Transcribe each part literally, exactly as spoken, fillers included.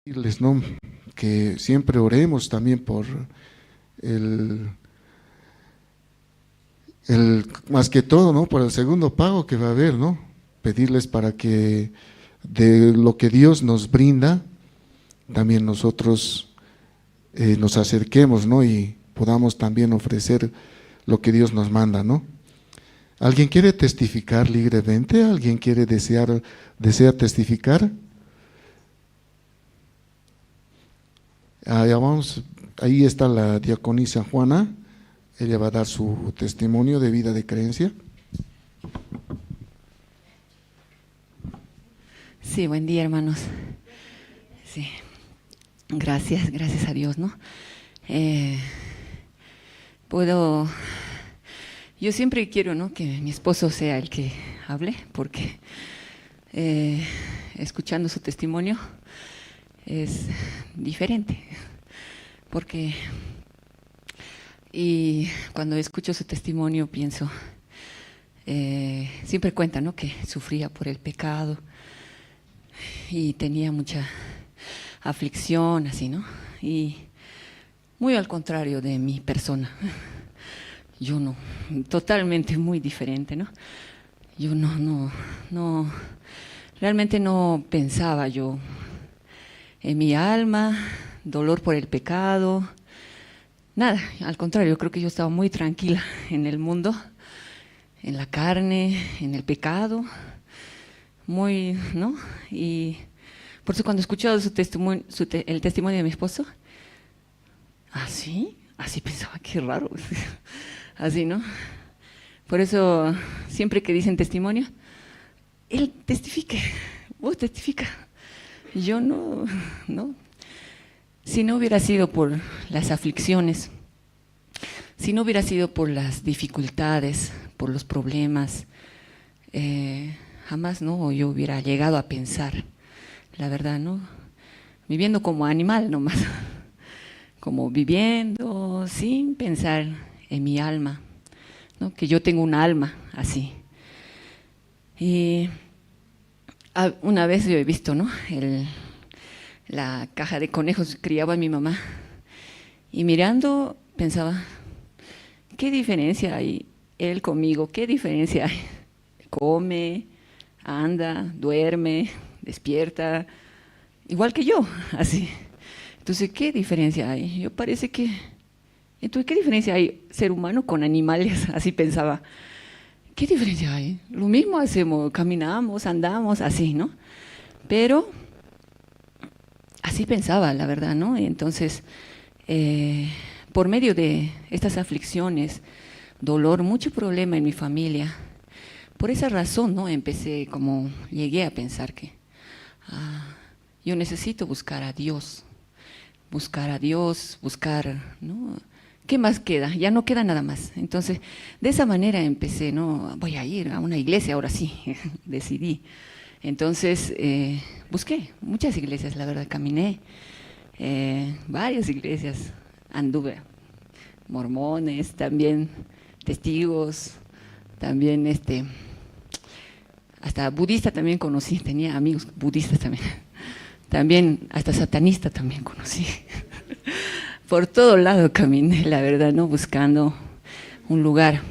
Decirles, ¿no? Que siempre oremos también por el, el, más que todo, ¿no? Por el segundo pago que va a haber, ¿no? Pedirles para que de lo que Dios nos brinda, también nosotros, eh, nos acerquemos, ¿no? Y podamos también ofrecer lo que Dios nos manda, ¿no? ¿Alguien quiere testificar libremente? ¿Alguien quiere desear, desea testificar? Allá vamos, ahí está la diaconisa Juana, ella va a dar su testimonio de vida de creencia. Sí, buen día, hermanos. Sí, gracias, gracias a Dios, ¿no? Eh, puedo, yo siempre quiero, ¿no? Que mi esposo sea el que hable, porque, eh, escuchando su testimonio es diferente, porque, y cuando escucho su testimonio pienso, eh, siempre cuenta, ¿no? Que sufría por el pecado y tenía mucha aflicción, así, ¿no? Y muy al contrario de mi persona. Yo no, totalmente muy diferente, ¿no? Yo no, no, no, realmente no pensaba yo en mi alma, dolor por el pecado, nada, al contrario, creo que yo estaba muy tranquila en el mundo, en la carne, en el pecado, muy, ¿no? Y por eso cuando escuchaba su testimonio, su te-, el testimonio de mi esposo, ¿ah, sí? Así pensaba, qué raro. Así, ¿no? Por eso, siempre que dicen testimonio, él testifique, vos testifica. Yo no, no. Si no hubiera sido por las aflicciones, si no hubiera sido por las dificultades, por los problemas, eh, jamás, ¿no? Yo hubiera llegado a pensar, la verdad, ¿no? Viviendo como animal nomás, como viviendo sin pensar en mi alma, ¿no? Que yo tengo un alma así. Y, ah, una vez yo he visto, ¿no? El, la caja de conejos, criaba a mi mamá. Y mirando, pensaba, ¿qué diferencia hay él conmigo? ¿Qué diferencia hay? Come, anda, duerme, despierta, igual que yo, así. Entonces, ¿qué diferencia hay? Yo parece que, entonces, ¿qué diferencia hay ser humano con animales? Así pensaba. ¿Qué diferencia hay? Lo mismo hacemos, caminamos, andamos, así, ¿no? Pero así pensaba, la verdad, ¿no? Y entonces, eh, por medio de estas aflicciones, dolor, mucho problema en mi familia, por esa razón, ¿no? Empecé como, llegué a pensar que, ah, yo necesito buscar a Dios, buscar a Dios, buscar, ¿no? ¿Qué más queda? Ya no queda nada más. Entonces, de esa manera empecé, ¿no? Voy a ir a una iglesia, ahora sí, decidí. Entonces, eh, busqué muchas iglesias, la verdad, caminé, eh, varias iglesias, anduve, mormones, también testigos, también, este, hasta budista también conocí, tenía amigos budistas también. También, hasta satanista también conocí. Por todo lado caminé, la verdad, ¿no? Buscando un lugar.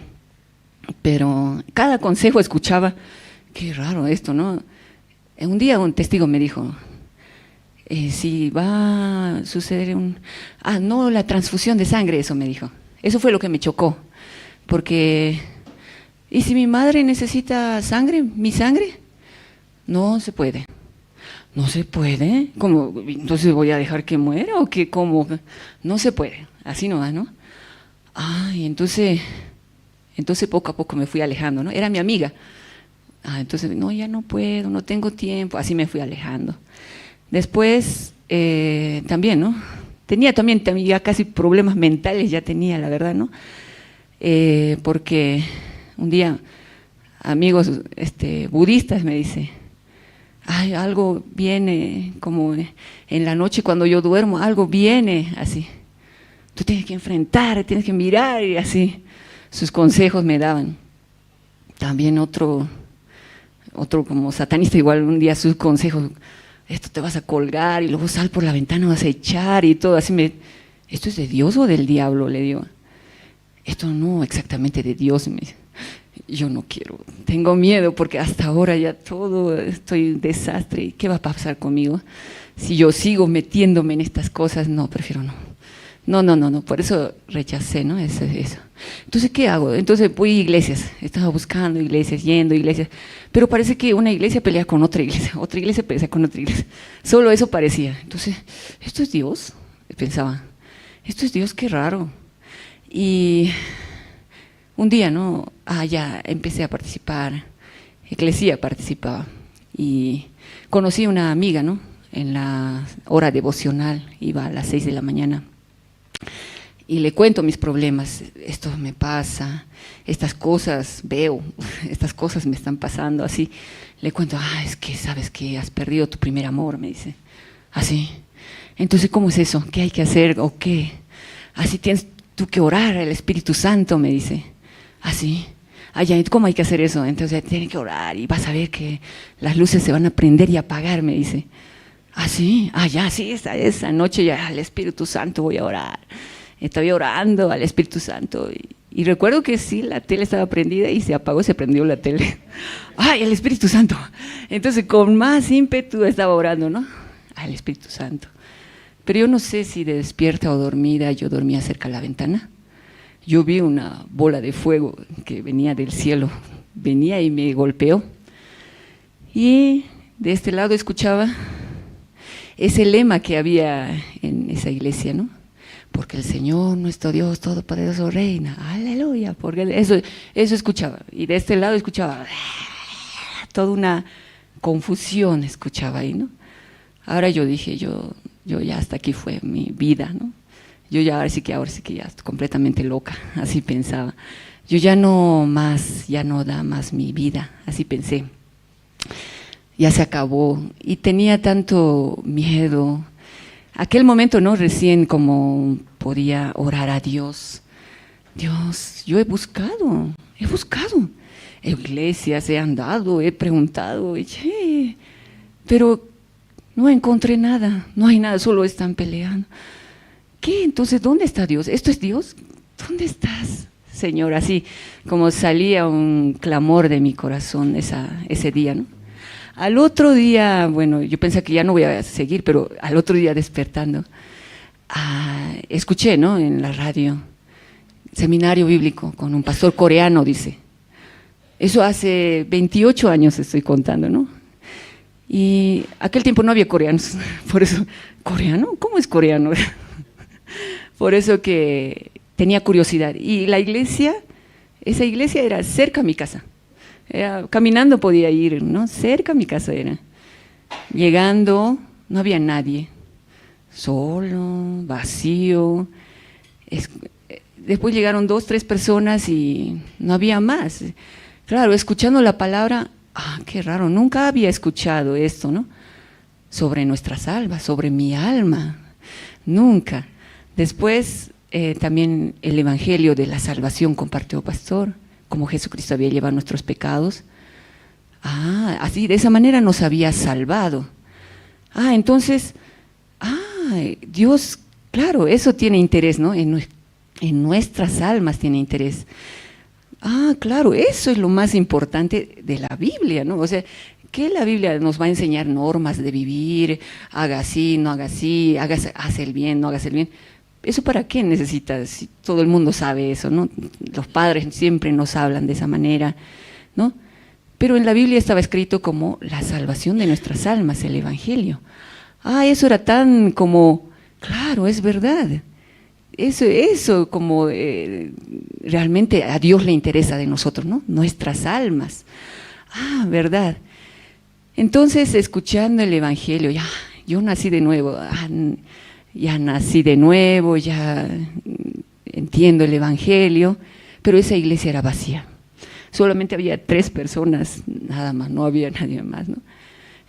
Pero cada consejo escuchaba, qué raro esto, ¿no? Eh, un día un testigo me dijo, eh, si va a suceder un, ah, no, la transfusión de sangre, eso me dijo. Eso fue lo que me chocó, porque, ¿y si mi madre necesita sangre, mi sangre? No se puede. ¿No se puede? ¿Cómo? ¿Entonces voy a dejar que muera o qué? ¿Cómo? No se puede. Así no va, ¿no? Ay, entonces, entonces poco a poco me fui alejando, ¿no? Era mi amiga. Ah, entonces, no, ya no puedo, no tengo tiempo. Así me fui alejando. Después, eh, también, ¿no? Tenía también, también ya casi problemas mentales, ya tenía, la verdad, ¿no? Eh, porque un día amigos, este, budistas me dice, ay, algo viene como en la noche cuando yo duermo, algo viene así. Tú tienes que enfrentar, tienes que mirar y así. Sus consejos me daban. También otro, otro como satanista, igual un día sus consejos, esto te vas a colgar y luego sal por la ventana, vas a echar y todo. Así me, ¿esto es de Dios o del diablo?", le digo. "Esto no, exactamente de Dios", me dice. "Yo no quiero, tengo miedo porque hasta ahora ya todo, estoy un desastre. ¿Y qué va a pasar conmigo? Si yo sigo metiéndome en estas cosas, no, prefiero no. No, no, no, no". Por eso rechacé, ¿no? Eso, eso. Entonces, ¿qué hago? Entonces voy a iglesias, estaba buscando iglesias, yendo a iglesias, pero parece que una iglesia pelea con otra iglesia, otra iglesia pelea con otra iglesia. Solo eso parecía. Entonces, "¿Esto es Dios?", pensaba. "¿Esto es Dios? Qué raro". Y un día, ¿no? Ah, ya empecé a participar, iglesia participaba. Y conocí una amiga, ¿no? En la hora devocional, iba a las seis de la mañana. Y le cuento mis problemas: "Esto me pasa, estas cosas veo, estas cosas me están pasando", así. Le cuento: "Ah, es que sabes que has perdido tu primer amor", me dice. "Así. Entonces, ¿cómo es eso? ¿Qué hay que hacer o qué?". "Así tienes tú que orar al Espíritu Santo", me dice. "Así. Allá, ¿cómo hay que hacer eso?". "Entonces tiene que orar y vas a ver que las luces se van a prender y apagar", me dice. "Así. Ah, ya, sí, esa, esa noche ya al Espíritu Santo voy a orar. Estoy orando al Espíritu Santo". Y, y recuerdo que sí, la tele estaba prendida y se apagó, se prendió la tele. "Ay, el Espíritu Santo". Entonces, con más ímpetu estaba orando, ¿no? Al Espíritu Santo. Pero yo no sé si de despierta o dormida, yo dormía cerca a la ventana. Yo vi una bola de fuego que venía del cielo, venía y me golpeó. Y de este lado escuchaba ese lema que había en esa iglesia, ¿no? "Porque el Señor nuestro Dios todopoderoso reina, aleluya", porque eso, eso escuchaba. Y de este lado escuchaba toda una confusión, escuchaba ahí, ¿no? Ahora yo dije: "Yo, yo ya hasta aquí fue mi vida, ¿no? Yo ya, ahora sí que, ahora sí que ya estoy completamente loca", así pensaba. "Yo ya no más, ya no da más mi vida", así pensé. Ya se acabó. Y tenía tanto miedo. Aquel momento, ¿no? Recién como podía orar a Dios. "Dios, yo he buscado, he buscado. Iglesias, he andado, he preguntado, y, che, pero no encontré nada, no hay nada, solo están peleando. ¿Qué? Entonces, ¿dónde está Dios? ¿Esto es Dios? ¿Dónde estás, Señor?". Así como salía un clamor de mi corazón esa, ese día, ¿no? Al otro día, bueno, yo pensé que ya no voy a seguir, pero al otro día despertando, ah, escuché, ¿no? En la radio, seminario bíblico con un pastor coreano, dice. Eso hace veintiocho años estoy contando, ¿no? Y aquel tiempo no había coreanos, por eso, ¿coreano? ¿Cómo es coreano? Por eso que tenía curiosidad. Y la iglesia, esa iglesia era cerca a mi casa. Era, caminando podía ir, ¿no? Cerca a mi casa era. Llegando, no había nadie. Solo, vacío. Es-, eh, después llegaron dos, tres personas y no había más. Claro, escuchando la palabra, ah, qué raro, nunca había escuchado esto, ¿no? Sobre nuestra salva, sobre mi alma. Nunca. Después, eh, también el evangelio de la salvación compartió pastor, como Jesucristo había llevado nuestros pecados. Ah, así, de esa manera nos había salvado. Ah, entonces, ah, Dios, claro, eso tiene interés, ¿no? En nue-, en nuestras almas tiene interés. Ah, claro, eso es lo más importante de la Biblia, ¿no? O sea, que la Biblia nos va a enseñar normas de vivir, haga así, no haga así, haga, hace el bien, no hagas el bien. ¿Eso para qué necesitas? Si todo el mundo sabe eso, ¿no? Los padres siempre nos hablan de esa manera, ¿no? Pero en la Biblia estaba escrito como la salvación de nuestras almas, el evangelio. Ah, eso era tan como, claro, es verdad. Eso, eso como, eh, realmente a Dios le interesa de nosotros, ¿no? Nuestras almas. Ah, verdad. Entonces, escuchando el evangelio, ya, yo nací de nuevo, ah, n-, ya nací de nuevo, ya, mm, entiendo el evangelio, pero esa iglesia era vacía. Solamente había tres personas, nada más, no había nadie más, ¿no?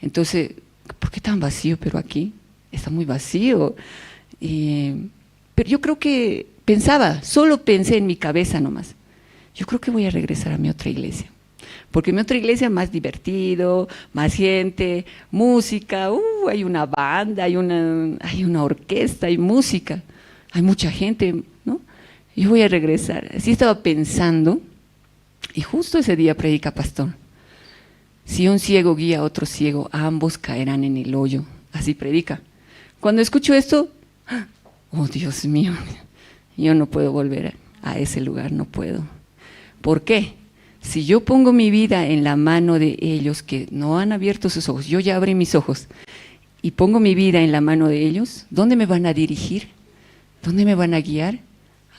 Entonces, ¿por qué tan vacío, pero aquí? Está muy vacío. Y, pero yo creo que pensaba, solo pensé en mi cabeza nomás: "Yo creo que voy a regresar a mi otra iglesia, Porque en otra iglesia más divertido, más gente, música, uh, hay una banda, hay una, hay una orquesta, hay música, hay mucha gente, ¿no? Yo voy a regresar. Así estaba pensando, y justo ese día predica pastor. Si un ciego guía a otro ciego, ambos caerán en el hoyo. Así predica. Cuando escucho esto, oh, Dios mío, yo no puedo volver a ese lugar, no puedo. ¿Por qué? Si yo pongo mi vida en la mano de ellos que no han abierto sus ojos, yo ya abrí mis ojos y pongo mi vida en la mano de ellos, ¿dónde me van a dirigir? ¿Dónde me van a guiar?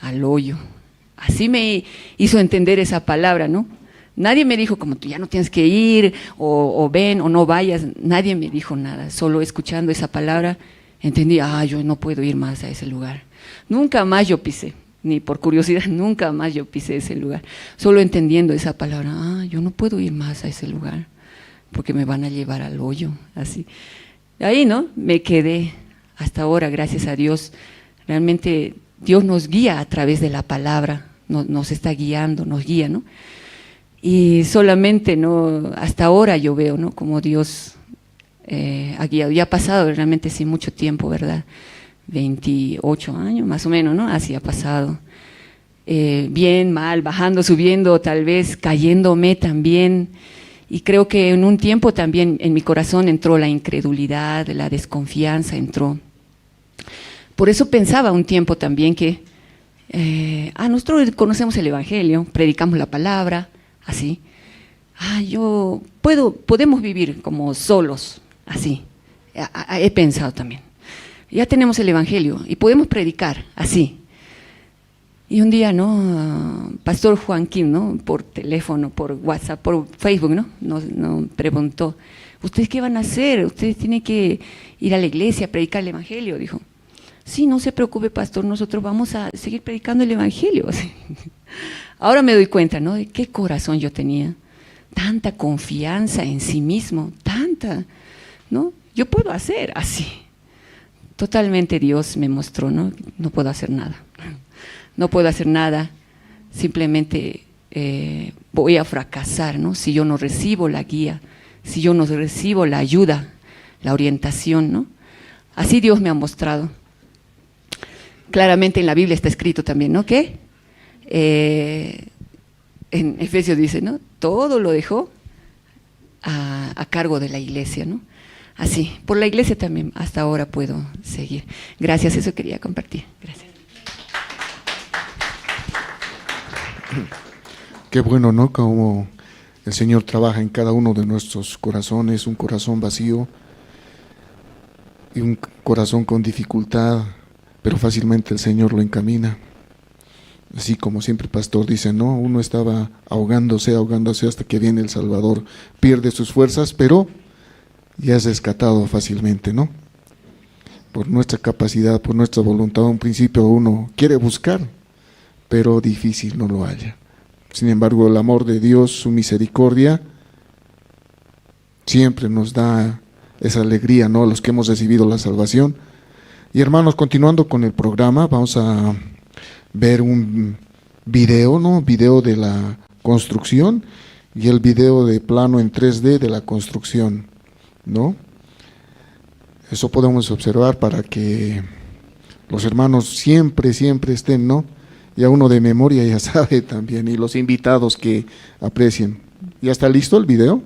Al hoyo. Así me hizo entender esa palabra, ¿no? Nadie me dijo, como tú ya no tienes que ir, o, o ven, o no vayas. Nadie me dijo nada. Solo escuchando esa palabra, entendí, ah, yo no puedo ir más a ese lugar. Nunca más yo pisé, ni por curiosidad, nunca más yo pisé ese lugar. Solo entendiendo esa palabra, ah, yo no puedo ir más a ese lugar, porque me van a llevar al hoyo, así. Ahí, ¿no? Me quedé hasta ahora, gracias a Dios. Realmente Dios nos guía a través de la palabra, no-, nos está guiando, nos guía, ¿no? Y solamente, ¿no? Hasta ahora yo veo, ¿no? Como Dios, eh, ha guiado. Ya ha pasado realmente sin mucho tiempo, ¿verdad? Veintiocho años, más o menos, ¿no? Así ha pasado. Eh, bien, mal, bajando, subiendo, tal vez cayéndome también. Y creo que en un tiempo también en mi corazón entró la incredulidad, la desconfianza entró. Por eso pensaba un tiempo también que, eh, ah, nosotros conocemos el Evangelio, predicamos la palabra, así. Ah, yo puedo, podemos vivir como solos, así. A- a- he pensado también. Ya tenemos el Evangelio y podemos predicar, así. Y un día, ¿no? Pastor Joaquín, ¿no? Por teléfono, por WhatsApp, por Facebook, ¿no? Nos, nos preguntó, ¿ustedes qué van a hacer? Ustedes tienen que ir a la iglesia, predicar el evangelio, dijo. Sí, no se preocupe, pastor, nosotros vamos a seguir predicando el evangelio. Ahora me doy cuenta, ¿no? De qué corazón yo tenía, tanta confianza en sí mismo, tanta, ¿no? Yo puedo hacer así. Totalmente Dios me mostró, ¿no? No puedo hacer nada. No puedo hacer nada. Simplemente, eh, voy a fracasar, ¿no? Si yo no recibo la guía, si yo no recibo la ayuda, la orientación, ¿no? Así Dios me ha mostrado. Claramente en la Biblia está escrito también, ¿no? Que, eh, en Efesios dice, ¿no? Todo lo dejó a, a cargo de la iglesia, ¿no? Así, por la iglesia también hasta ahora puedo seguir. Gracias, eso quería compartir. Gracias. Qué bueno, ¿no? Como el Señor trabaja en cada uno de nuestros corazones, un corazón vacío y un corazón con dificultad, pero fácilmente el Señor lo encamina. Así como siempre el pastor dice, ¿no? Uno estaba ahogándose, ahogándose hasta que viene el Salvador. Pierde sus fuerzas, pero ya es rescatado fácilmente, ¿no? Por nuestra capacidad, por nuestra voluntad. A un principio uno quiere buscar, pero difícil, no lo halla. Sin embargo, el amor de Dios, su misericordia, siempre nos da esa alegría, ¿no? Los que hemos recibido la salvación. Y hermanos, continuando con el programa, vamos a ver un video, ¿no? Video de la construcción y el video de plano en tres D de la construcción, ¿no? Eso podemos observar para que los hermanos siempre, siempre estén, ¿no? Ya uno de memoria ya sabe también, y los invitados que aprecien. ¿Ya está listo el video?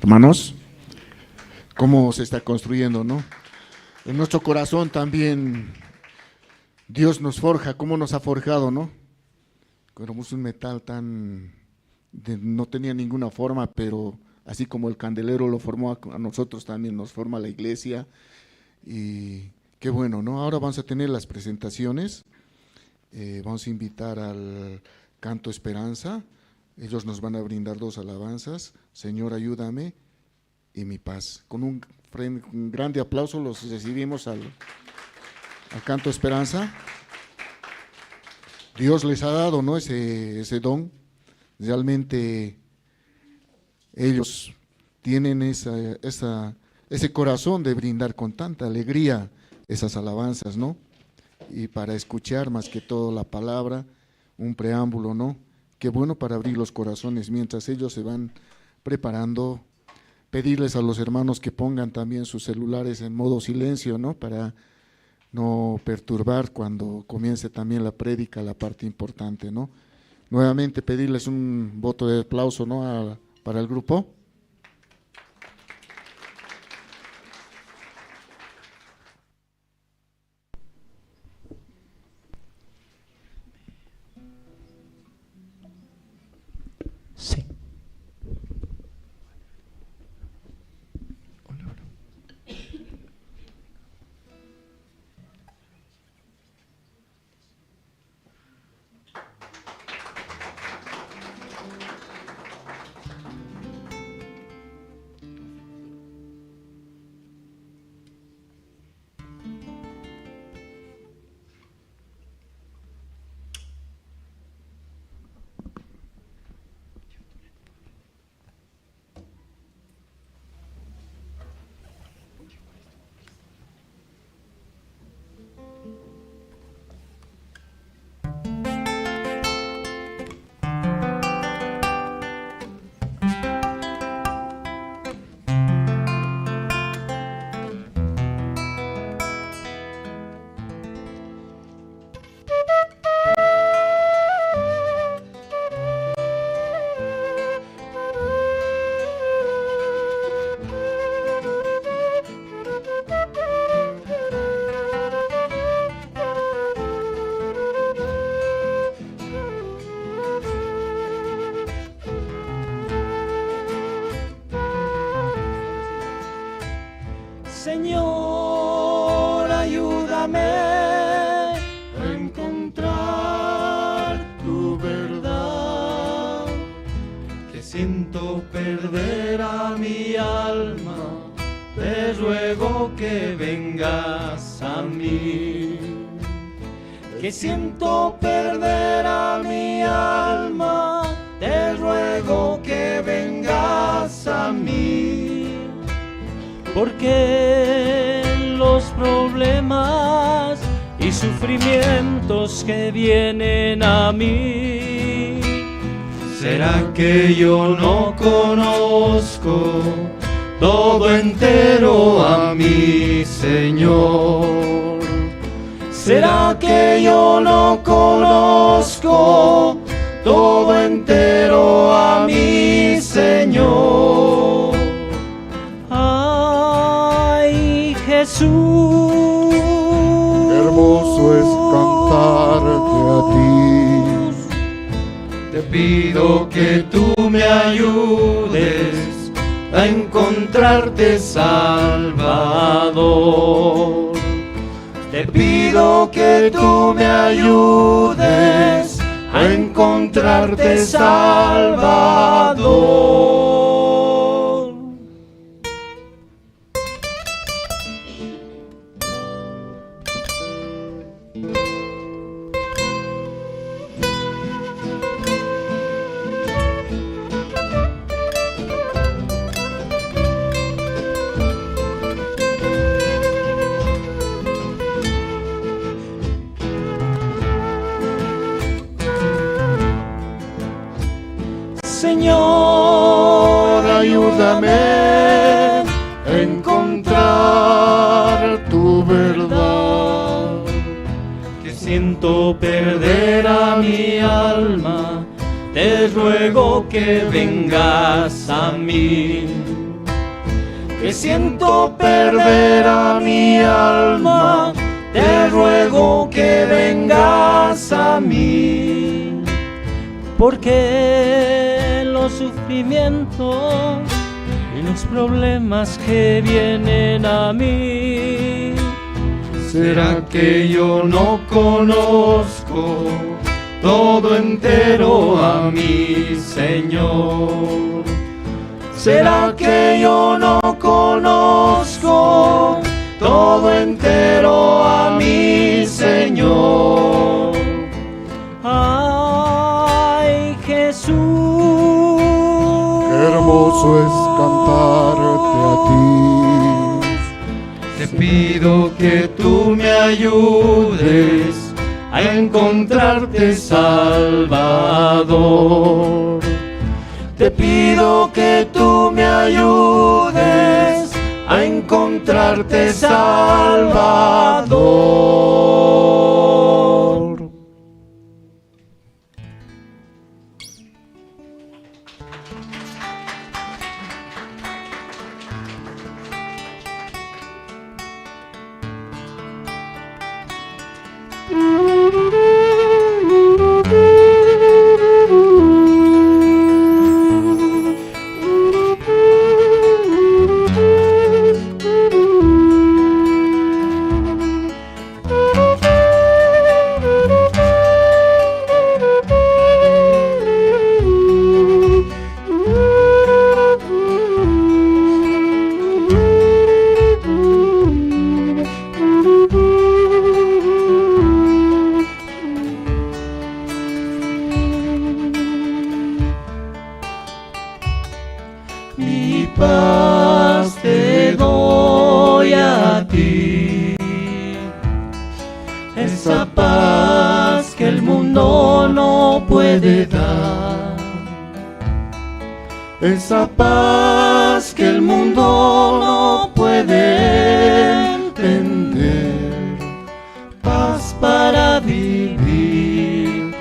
hermanos, cómo se está construyendo, ¿no? En nuestro corazón también Dios nos forja, cómo nos ha forjado, ¿no? Éramos un metal tan, de- no tenía ninguna forma, pero así como el candelero lo formó a, a nosotros, también nos forma la iglesia. Y qué bueno, ¿no? Ahora vamos a tener las presentaciones. Eh, vamos a invitar al Canto Esperanza. Ellos nos van a brindar dos alabanzas, Señor, ayúdame y Mi Paz. Con un, fren- un grande aplauso los recibimos al, al Canto Esperanza. Dios les ha dado, ¿no?, ese, ese don. Realmente ellos tienen esa, esa, ese corazón de brindar con tanta alegría esas alabanzas, ¿no? Y para escuchar más que todo la palabra, un preámbulo, ¿no? Qué bueno para abrir los corazones mientras ellos se van preparando. Pedirles a los hermanos que pongan también sus celulares en modo silencio, ¿no? Para no perturbar cuando comience también la prédica, la parte importante, ¿no? Nuevamente pedirles un voto de aplauso, ¿no?, a- para el grupo. Sí. Señor, ayúdame a encontrar tu verdad, que siento perder a mi alma, te ruego que vengas a mí. Que siento perder a mi alma, te ruego que vengas a mí. Porque los problemas y sufrimientos que vienen a mí, ¿será que yo no conozco todo entero a mi Señor? ¿Será que yo no conozco todo entero a mi Señor? Ay, Jesús. Qué hermoso es cantarte a ti. Te pido que tú me ayudes a encontrarte, Salvador. Te pido que tú me ayudes a encontrarte, Salvador. Señor, ayúdame a encontrar tu verdad. Que siento perder a mi alma, te ruego que vengas a mí. Siento perder a mi alma, te ruego que vengas a mí. Porque los sufrimientos y los problemas que vienen a mí, ¿será que yo no conozco todo entero a mi Señor? ¿Será que yo no conozco todo entero a mi Señor? Ay, Jesús. Qué hermoso es cantarte a ti. Te pido que tú me ayudes a encontrarte, Salvador. Te pido que tú me ayudes a encontrarte, Salvador. Mi paz te doy a ti, esa paz que el mundo no puede dar, esa paz que el mundo no puede entender. Paz para vivir,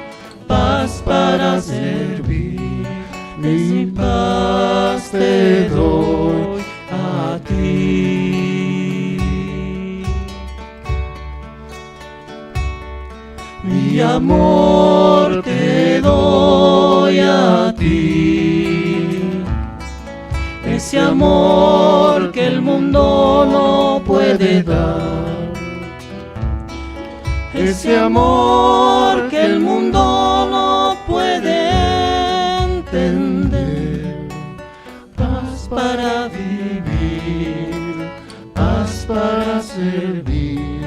paz para servir, mi paz te doy a ti. Mi amor te doy a ti, ese amor que el mundo no puede dar, ese amor que el mundo no puede entender. Paz para vivir, paz para servir,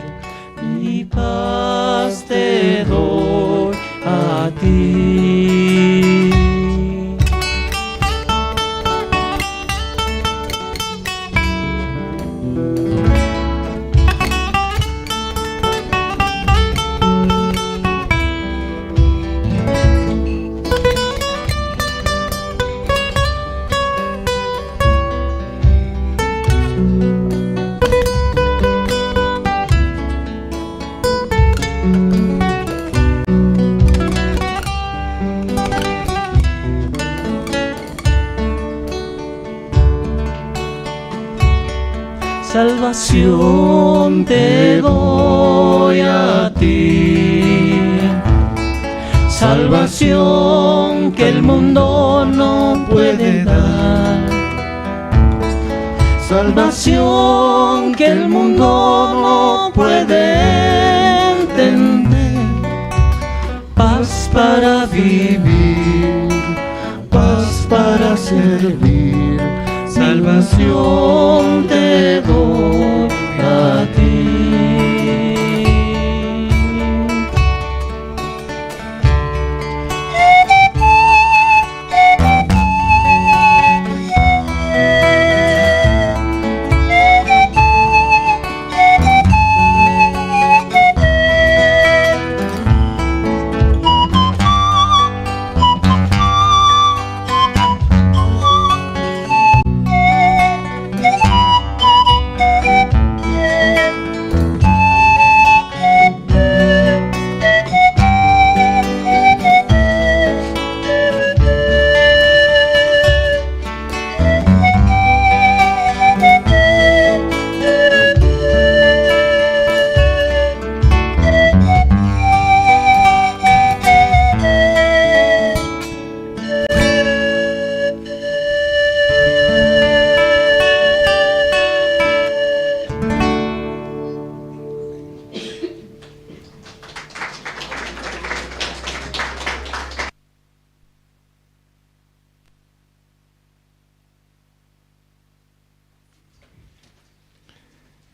mi paz te doy a ti. Salvación te doy a ti, salvación que el mundo no puede dar, salvación que el mundo no puede entender. Paz para vivir, paz para servir, salvación te doy a ti.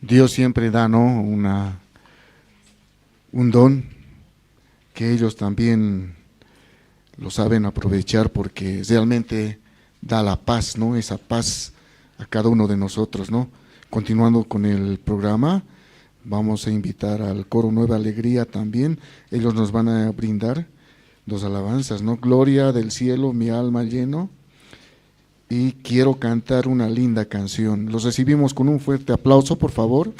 Dios siempre da, ¿no? Una, un don que ellos también lo saben aprovechar porque realmente da la paz, ¿no? Esa paz a cada uno de nosotros, ¿no? Continuando con el programa, vamos a invitar al coro Nueva Alegría también. Ellos nos van a brindar dos alabanzas, ¿no? Gloria del cielo, mi alma lleno, y Quiero cantar una linda canción. Los recibimos con un fuerte aplauso, por favor.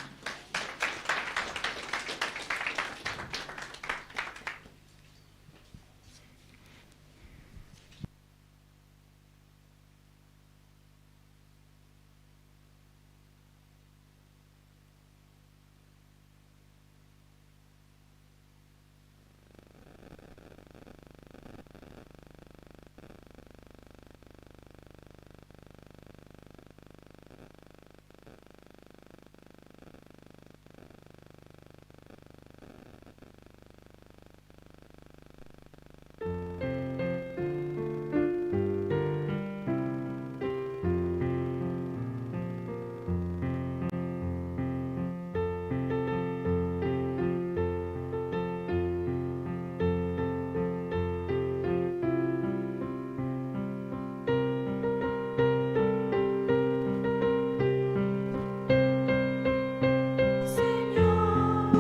Señor,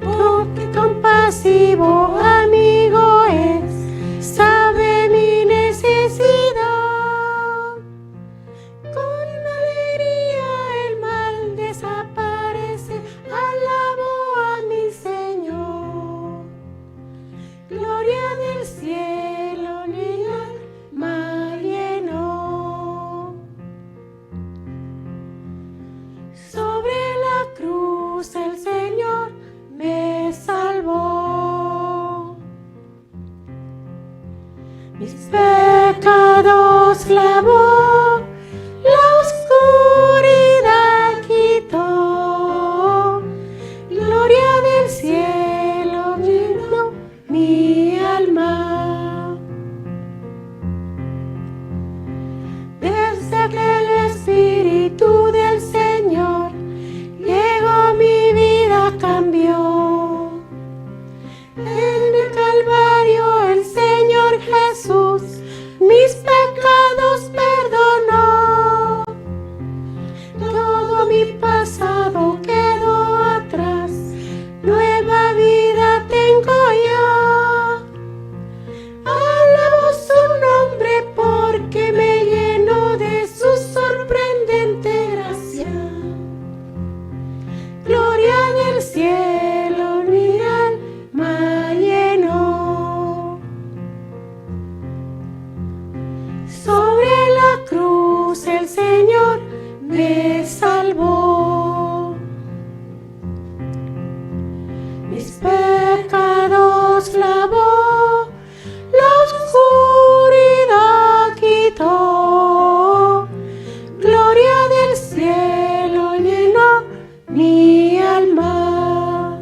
porque compasivo amigo es, sabe mi necesidad. Con alegría el mal desaparece, alabo a mi Señor. Gloria del cielo, mi alma llenó. Sobre la cruz el Señor me salvó. Mis pecados lavó, la oscuridad quitó. Gloria del cielo llenó mi alma. Desde que el Espíritu del Señor llegó, mi vida cambió. En el Calvario el Señor Jesús mis pecados perdonó. Todo mi pasado quedó atrás, nueva vida tengo yo. Alabo su nombre porque me llenó de su sorprendente gracia. Gloria del cielo, mi alma llenó. Sobre la cruz el Señor me salvó. Mis pecados lavó, la oscuridad quitó. Gloria del cielo llenó mi alma.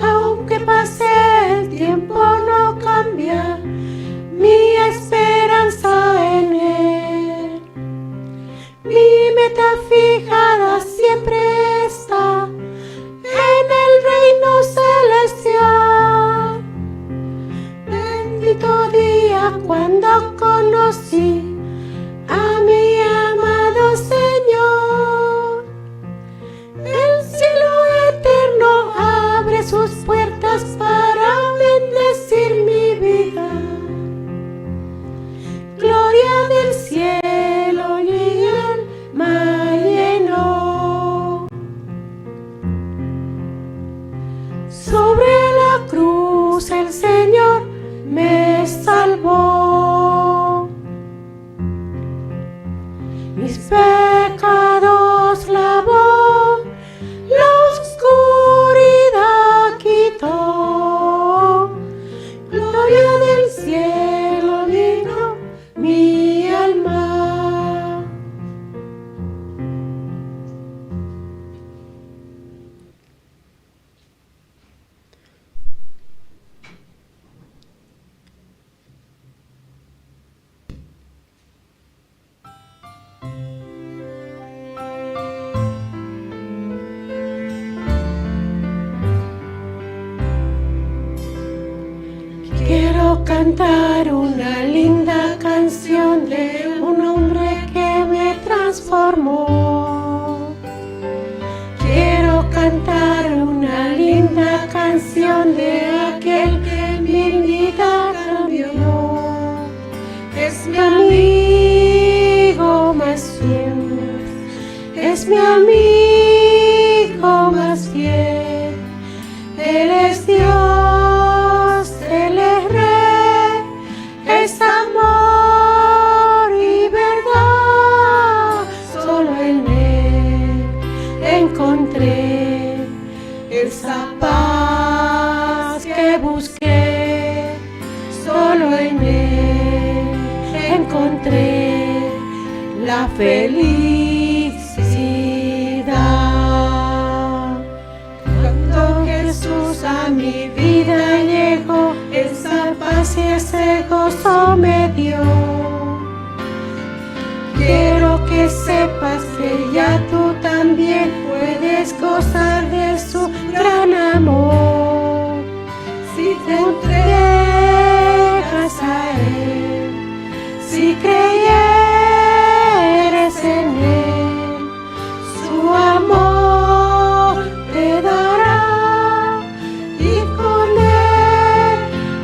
Aunque pase el tiempo, no cambia mi esperanza en él. Mi meta fijada siempre está en el reino celestial. Bendito día cuando conocí a mi amado Señor. El cielo eterno abre sus puertas para bendecir mi vida. Gloria del cielo, mi alma llenó. Sobre la cruz el Señor me salvó. Mis pecados lavó, la oscuridad quitó. Gloria del cielo llenó mi alma. Cantar una linda canción de un hombre que me transformó. Quiero cantar una linda canción de aquel que mi vida cambió. Es mi amigo más fiel, es mi amigo más fiel. Él es Dios, Él es Rey, es amor y verdad. Solo en Él encontré esa paz que busqué. Solo en Él encontré la felicidad. Cuando Jesús a mi vida llegó, esa paz y ese gozo me dio. Quiero que sepas que ya tú también puedes gozar de su gran amor. Si te entregas a Él, si creyeres en Él, su amor te dará y con Él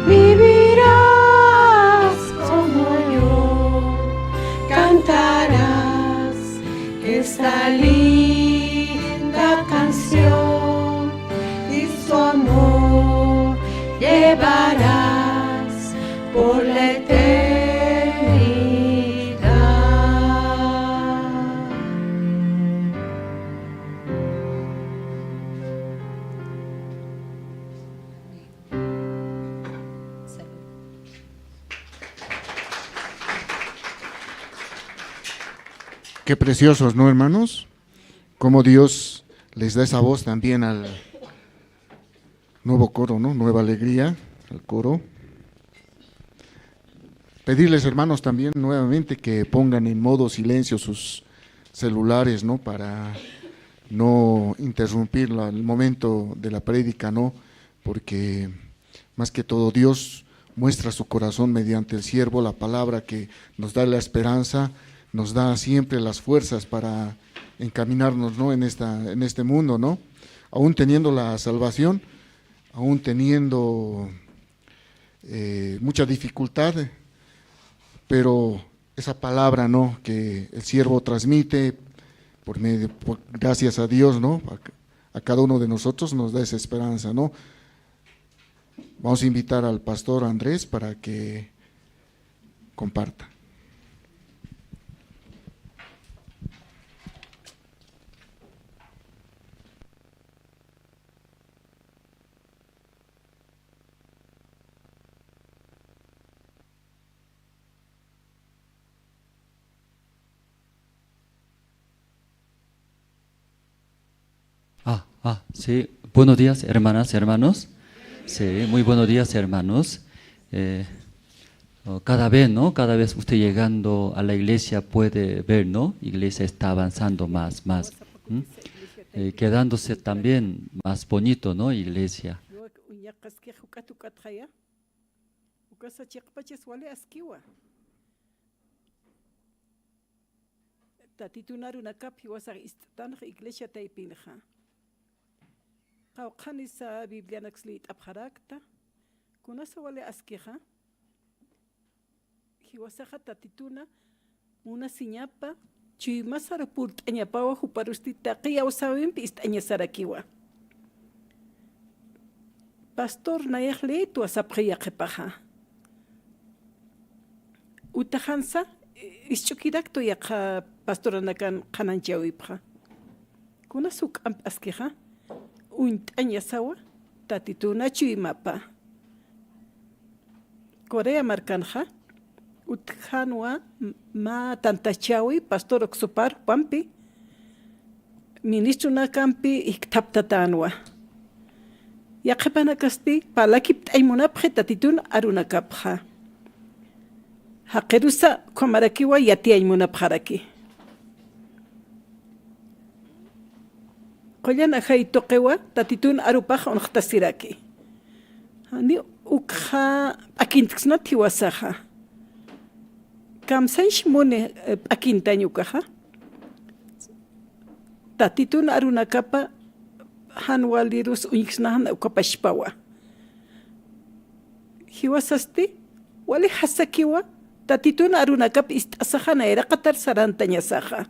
vivirás como yo. Cantarás esta linda canción y su amor llevarás por la eternidad. Qué preciosos, ¿no, hermanos? Cómo Dios les da esa voz también al nuevo coro, ¿no? Nueva alegría, al coro. Pedirles, hermanos, también nuevamente que pongan en modo silencio sus celulares, ¿no? Para no interrumpir la, el momento de la prédica, ¿no? Porque más que todo Dios muestra su corazón mediante el siervo, la palabra que nos da la esperanza, nos da siempre las fuerzas para encaminarnos, ¿no? En esta, en este mundo, ¿no? Aún teniendo la salvación, aún teniendo, eh, mucha dificultad, pero esa palabra, ¿no? Que el siervo transmite por medio, por, gracias a Dios, ¿no? A, a cada uno de nosotros nos da esa esperanza, ¿no? Vamos a invitar al pastor Andrés para que comparta. Ah, ah, sí. Buenos días, hermanas, hermanos. Sí, muy buenos días, hermanos. Eh, oh, cada vez, ¿no? Cada vez usted llegando a la iglesia puede ver, ¿no? Iglesia está avanzando más, más. ¿Mm? Eh, quedándose también más bonito, ¿no? Iglesia. Ukasa chiqpachas wali askiwa. Tatitun arunakap jiwasax ist'tanx iglesia taypinxa. Qawqhanisa Biblianaks liyt'apxarakta. Kunasa wali askixa. Jiwasaxa Tatituna munasiñapa, chuymasaru purt'añapawa, juparusti taqi awsäwimpi ist'añasarakiwa. Pastor nayax leytwa sapxi yaqhipaxa. Utaxansa isch'ukiraktu yaqha pastoranakan qhanañchäwipxa. Kunas juk'amp askixa, uñt'añasawa, Tatituna chuymapa. Corea markanxa, utjanwa m-, mä tantachäwi pastor uksupar jupampi, ministrunakampi jikthaptatänwa. Yaqhipanakasti, parlakipt'añ munapxi Tatitun arunakapxa. Jaqirusa ukhamarakiwa yatiyañ munapxaraki. Qullan ajay tuqiwa Tatitun arupax uñjtasiraki. Janiw Ukxa p'akintksnat jiwasaxa. Kamsañch muni, eh, p'akintañ ukaxa. Tatitun arunakapa jan walirus uñjksnaxan uka pachpawa. Jiwasasti, wali jasakiwa, Tatitun arunakap ist'asaxa nayraqatar sarantañasaxa.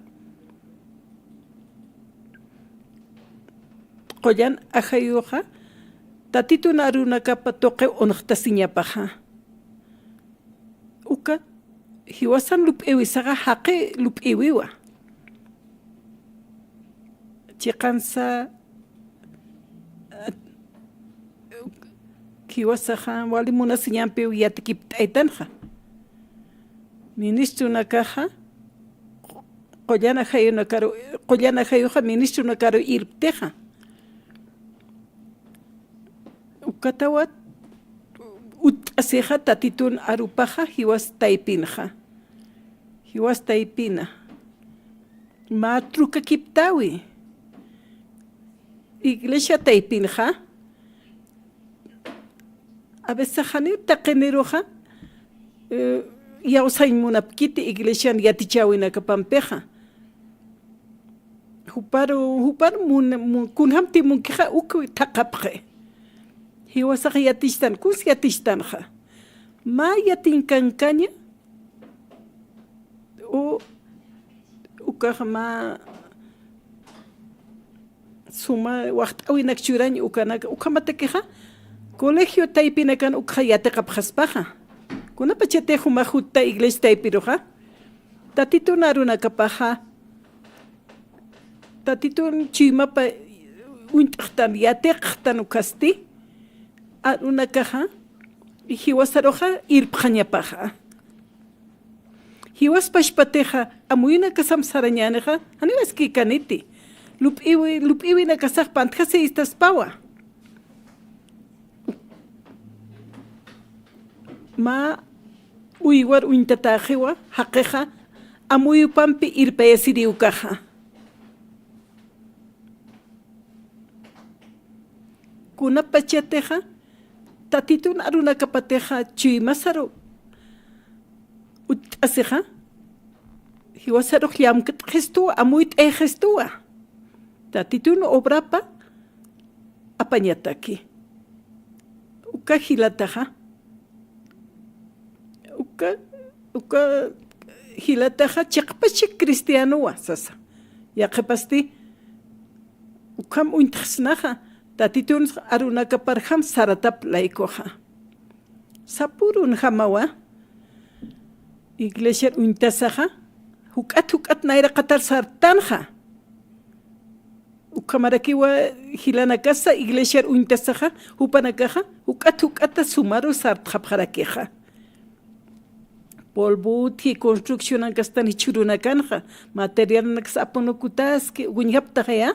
Qullan ajayuxa, Tatitun arunakapa tuqi unxtasiñapaxa. Uka, jiwasan lup'iwisaxa jaqi lup'iwiwa. Chiqansa, jiwasaxa wali munasiñampiw yatikipt'aytanxa. Ministrunakaxa, qullan ajayunakaru, qullan ajayuxa ministrunakaru irptixa. Ukatawat utt'asixa Tatitun arupaxa jiwas taypinxa. Jiwas taypina. Mä trukakiptawi. Iglesia taypinxa. A veces janiw taqiniruxa, eh, iyawsañ munapkiti iglesian yatichäwinakapampixa. Jupar, jupar mun, mun, kunjamti munkixa uk thaqhapxi. Jiwasax yatichtan, kuns yatichtanxa. Mä yatiñkankaña, u, ukax mä suma waxt'äwinak churañ ukanaka, ukhamatakixa, colegio taypinakan ukxa yatiqapxaspaxa. Kunapachatix jumax jutta iglesia taypiruxa. Tatitun arunakapaxa, Tatitun chuymapa uñt'xtan, yatiqxtan ukasti, arunakaxa, jiwasaruxa irpxañapaxa. Jiwas pachpatixa, amuyunakasam sarañänixa, janiw askikaniti. Lup'iwi, lup'iwinakasax pantjasïstaspawa. Mä uywar uñtatäxiwa, jaqixa, amuyupampi irpayasiri ukaxa. Kunapachatixa, Tatitun arunakapatixa, chuymasaru utt'asixa, jiwasarux llamkat'xistuwa, amuyt'ayxistuwa. Tatitun obrapa apañataki. Uka jilataxa. Uka, uka jilataxa chiqpach cristianowa, sasa. Yaqhipasti, ukham uñt'xsnaxa, Tatitun arunakaparjam saratap laykuxa. Sapürunjamawa, iglesiar uñtasaxa, juk'at juk'at nayraqatar sartanxa. Ukhamarakiwa jilanakasa, iglesiar uñtasaxa, jupanakaxa, juk'at juk'ata sumaru sartxapxarakixa. Polvo utji, construccionankastan jichhürunakanxa, materialnakas apunukutaski, uñjaptaxaya.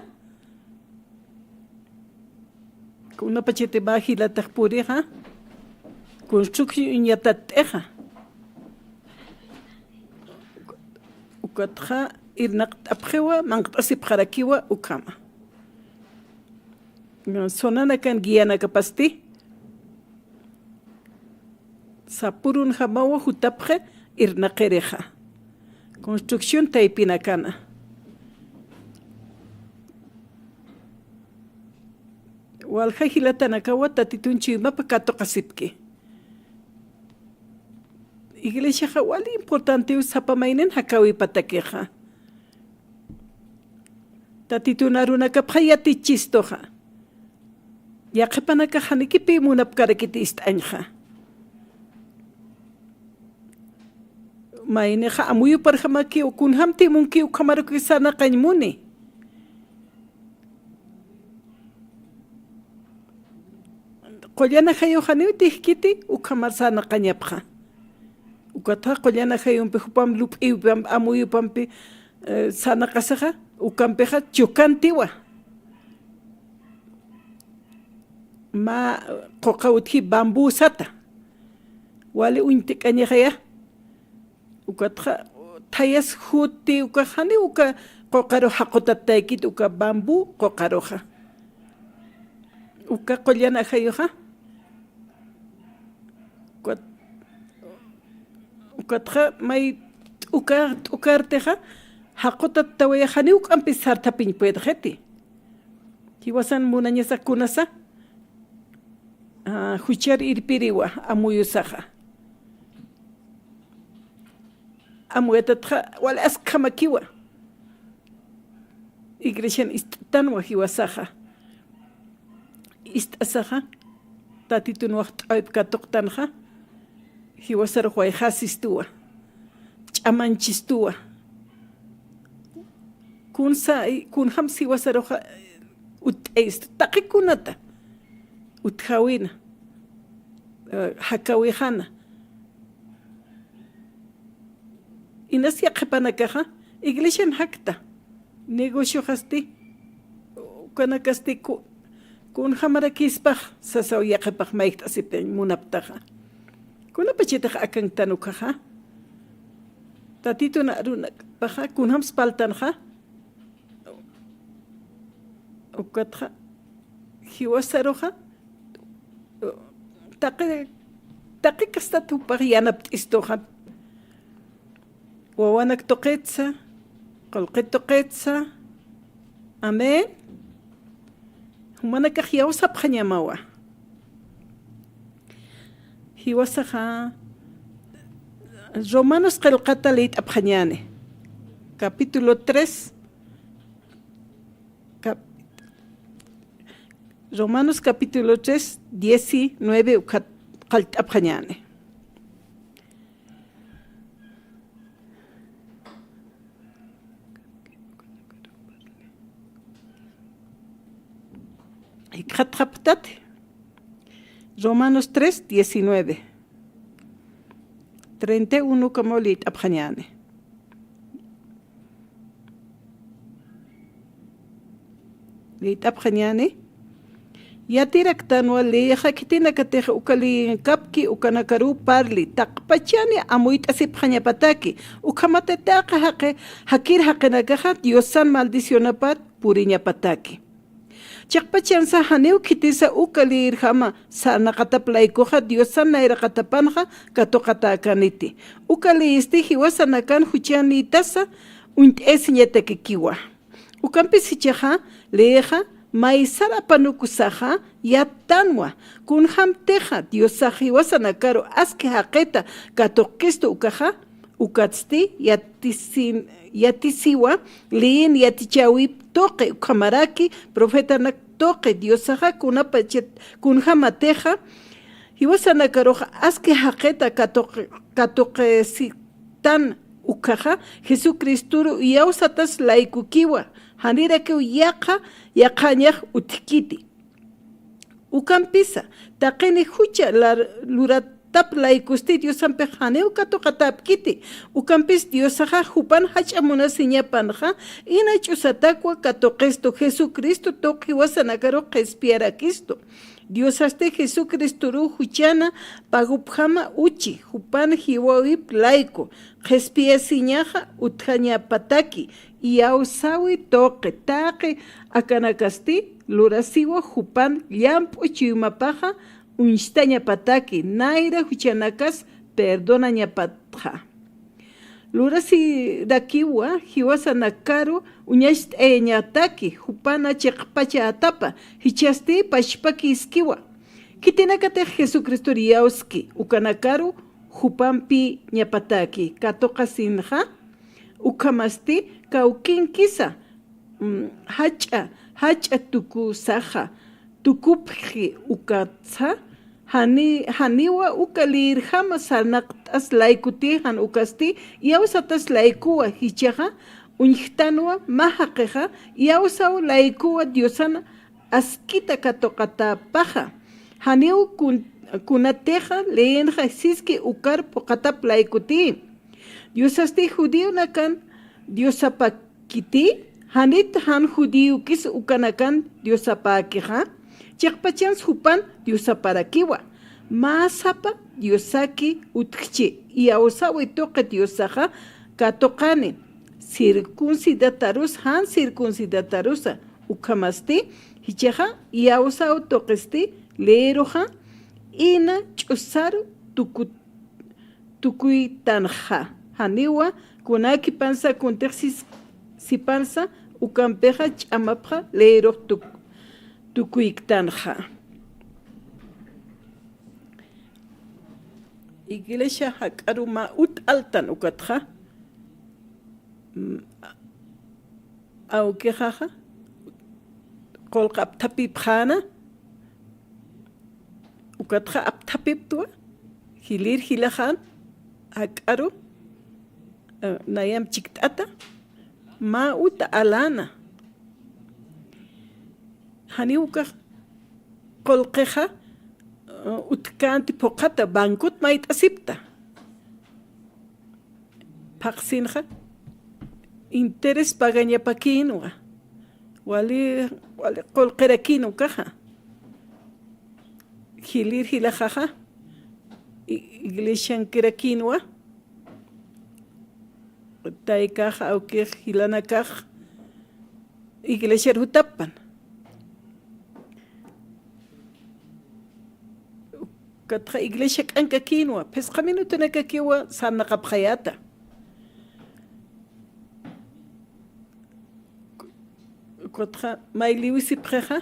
Kunapachati mä jilatax purixa, construcción yatat'ixa. Ukatxa irnaqt'apxiwa, manqt'asipxarakiwa ukhama. Zonanakan guianakapasti, sapürunjamawa jutapxi irnaqirixa. Construcción taypinakana. Walja jilatanakawa Tatitun chuymapa katuqasipki. Iglesiaxa wali importantew sapa maynin jakäwipatakixa. Tatitun arunakapxa yatichistuxa. Yaqhipanakax janikipï munapkarakiti ist'añxa. Maynixa amuyuparjamakiw, kunjamtï munkiw, ukhamarukiw sarnaqañ muni. Qullan ajayux janiw tijkiti, ukhamar sarnaqañapxa. Ukatxa qullan ajayumpi jupam lup'iwpam, amuyupampi, eh, sarnaqasixa, ukampixa chukantiwa. Mä quqa utji bambú sata. Wali uñt'kañaxaya. Ukatxa thayas juti ukax janiw uka quqaru jaqutattaykit uka bambú quqaruxa. Uka qullan ajayuxa. Ukatxa may t'uka, t'ukartixa, jaqutat tawaya janiw k'ampis sarthapiñ puedxiti. Jiwasan munañasa kunasa, ah, juchar irpiriwa amuyusaxa. Amuyatatxa wali askhamakiwa. Iglesian ist'tanwa jiwasaxa. Ist'asaxa, Tatitun waxt'äwip katuqtanxa, jiwasarux wayxasistuwa, ch'amanchistuwa. Kunsa, kunjams jiwasaruxa utt'ayistu, taqi kunata utjäwina, eh, jakäwixana. Inas yaqhipanakaxa, iglesian jakta, negocioxasti, ukanakasti ku-, kunjamarakïspax sasaw yaqhipax mayjt'asipañ munaptaxa. Kunapachatix akanktan ukaxa, Tatitun arunakpaxa, kunjams parltanxa, ukatxa, jiwasaruxa, taqi, taqi kastat jupax yanapt'istuxa. Wawanak tuqitsa, qullqi tuqitsa. Amén. Jumanakax iyawsapxañamawa. Jiwasaxa, Romanos qillqata liyt'apxañäni. Capítulo tres. Cap-, Romanos capítulo tres, diecinueve, ukat qallt'apxañäni. Jikxatxaptati. Romanos tres, diecinueve. Treinta y uno kama liyt'apxañäni. Liyt'apxañäni. Yatiraktanwa leyixa khitinakatix uka leyinkapki ukanakaruw parli, taqpachani amuyt'asipxañapataki, ukhamati taqi jaqi, jakir jaqinakaxa Diosan maldicionapat puriñapataki. Chiqpachansa janiw khitisa uka leyirjama sarnaqatap laykuxa Diosan nayraqatapanxa katuqatäkäniti. Uka leyisti jiwasanakan juchanïtasa uñt'ayasiñatakikiwa. Ukampis jichhaxa, leyixa maysar apanukusaxa yattanwa, kunjämtixa Diosax jiwasanakaru aski jaqita katuqkistu ukaxa, ukatsti yatisin-, yatisiwa, leyin yatichäwip tuqi, ukhamaraki profetanak tuqi, Diosaxa kunapachat, kunjämatixa, jiwasanakaruxa aski jaqita katuq-, katuqisitan ukkhaxa, Jesucristoru iyawsatas laykukiwa, janirakiw yaqha, yaqhañax utjkiti. Ukampisa, taqini jucha lar-, luratap laykusti Diosampix janiw katuqatäpkiti. Ukampis Diosaxa jupan jach'a munasiñapanxa, ina ch'usatakwa katuqistu Jesucristo tuq jiwasanakaru qhispiyarakistu. Diosasti Jesucristoruw juchana pagupjama uchi, jupan jiwäwip layku, qhispiyasiñaxa utjañapataki, iyawsäwi tuqi, taqi akanakasti lurasiwa jupan llamp'u chuymapaxa uñstañapataki, nayra juchanakas perdonañapatxa. Lurasirakiwa jiwasanakaru uñacht'ayañataki, jupana chiqpachätapa, jichhasti pachpakïskiwa. Khitinakatix Jesucristor iyawski, ukanakaru jupampiñapataki katuqasinxa, ukhamasti kawkinkisa, mm, jach'a, jach'a tukusaxa, tukupxi ukatsa, jani-, janiwa uka liyirjama sarnaqt'as laykuti, jan ukasti iyawsatas laykuwa, jichhaxa uñjtanwa mä jaqixa, iyawsaw laykuwa Diosana askita katuqatäpaxa. Janiw kun-, kunatixa leyinxa siski ukar phuqhatap laykuti. Diosasti judionakan Diosapakiti, janit jan judiokis ukanakan Diosapäkixa, chiqpachans jupan Diosaparakiwa. Mä sapa Diosaki utjchi, iyawsäwi tuqi Diosaxa katuqani, circuncidatarus jan circuncidatarusa, ukhamasti jichhaxa iyawsäw tuqisti leyiruxa, ina ch'usaru tukut-, tukuytanxa. Janiwa kunakipansa kuntix sis-, sipansa ukampixa ch'amapxa leerux tuk-, tukuyktanxa. Iglesia jak'aru mä ut'altan ukatxa, mm, awkixaxa qullqi apthapipxäna, ukatxa apthapiptwa, jilïr jilaxan jak'aru, eh, nayamp chikt'ata, mä uta alana. Janiw ukax qullqixa, eh, utjkänti phuqhata, bancot mayt'asipta. Phaxsinxa, interés pagañapakïnwa. Wali, wali qullqirakïn ukaxa. Jilïr jilaxaxa, i-, iglesiankirakïnwa. Taykax, awkix, jilanakax, iglesiar jutapan. Ukatxa iglesia k'ankakïnwa, phisqa minutunakakiwa sarnaqapxayäta. Ukatxa mayliwisipxixa,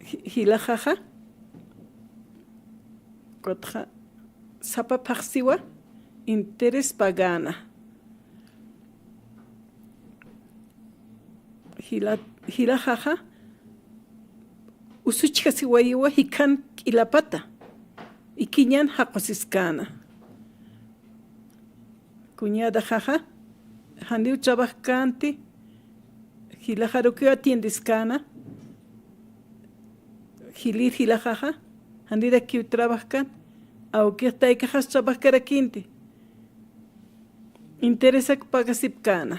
ji-, jilaxaxa, ukatxa sapa phaxsiwa, interés pagäna. Jila-, jilaxaxa, usuchjasiwayiwa jikhan k'ilapata, ikiñan jaqusiskäna. Cuñadaxaxa, janiw trabajkänti, jilaxarukiw atiendeskäna, jilïr jilaxaxa, janirakiw trabajkän, awkix taykaxas trabajkarakïnti. Interesak pagasipkäna.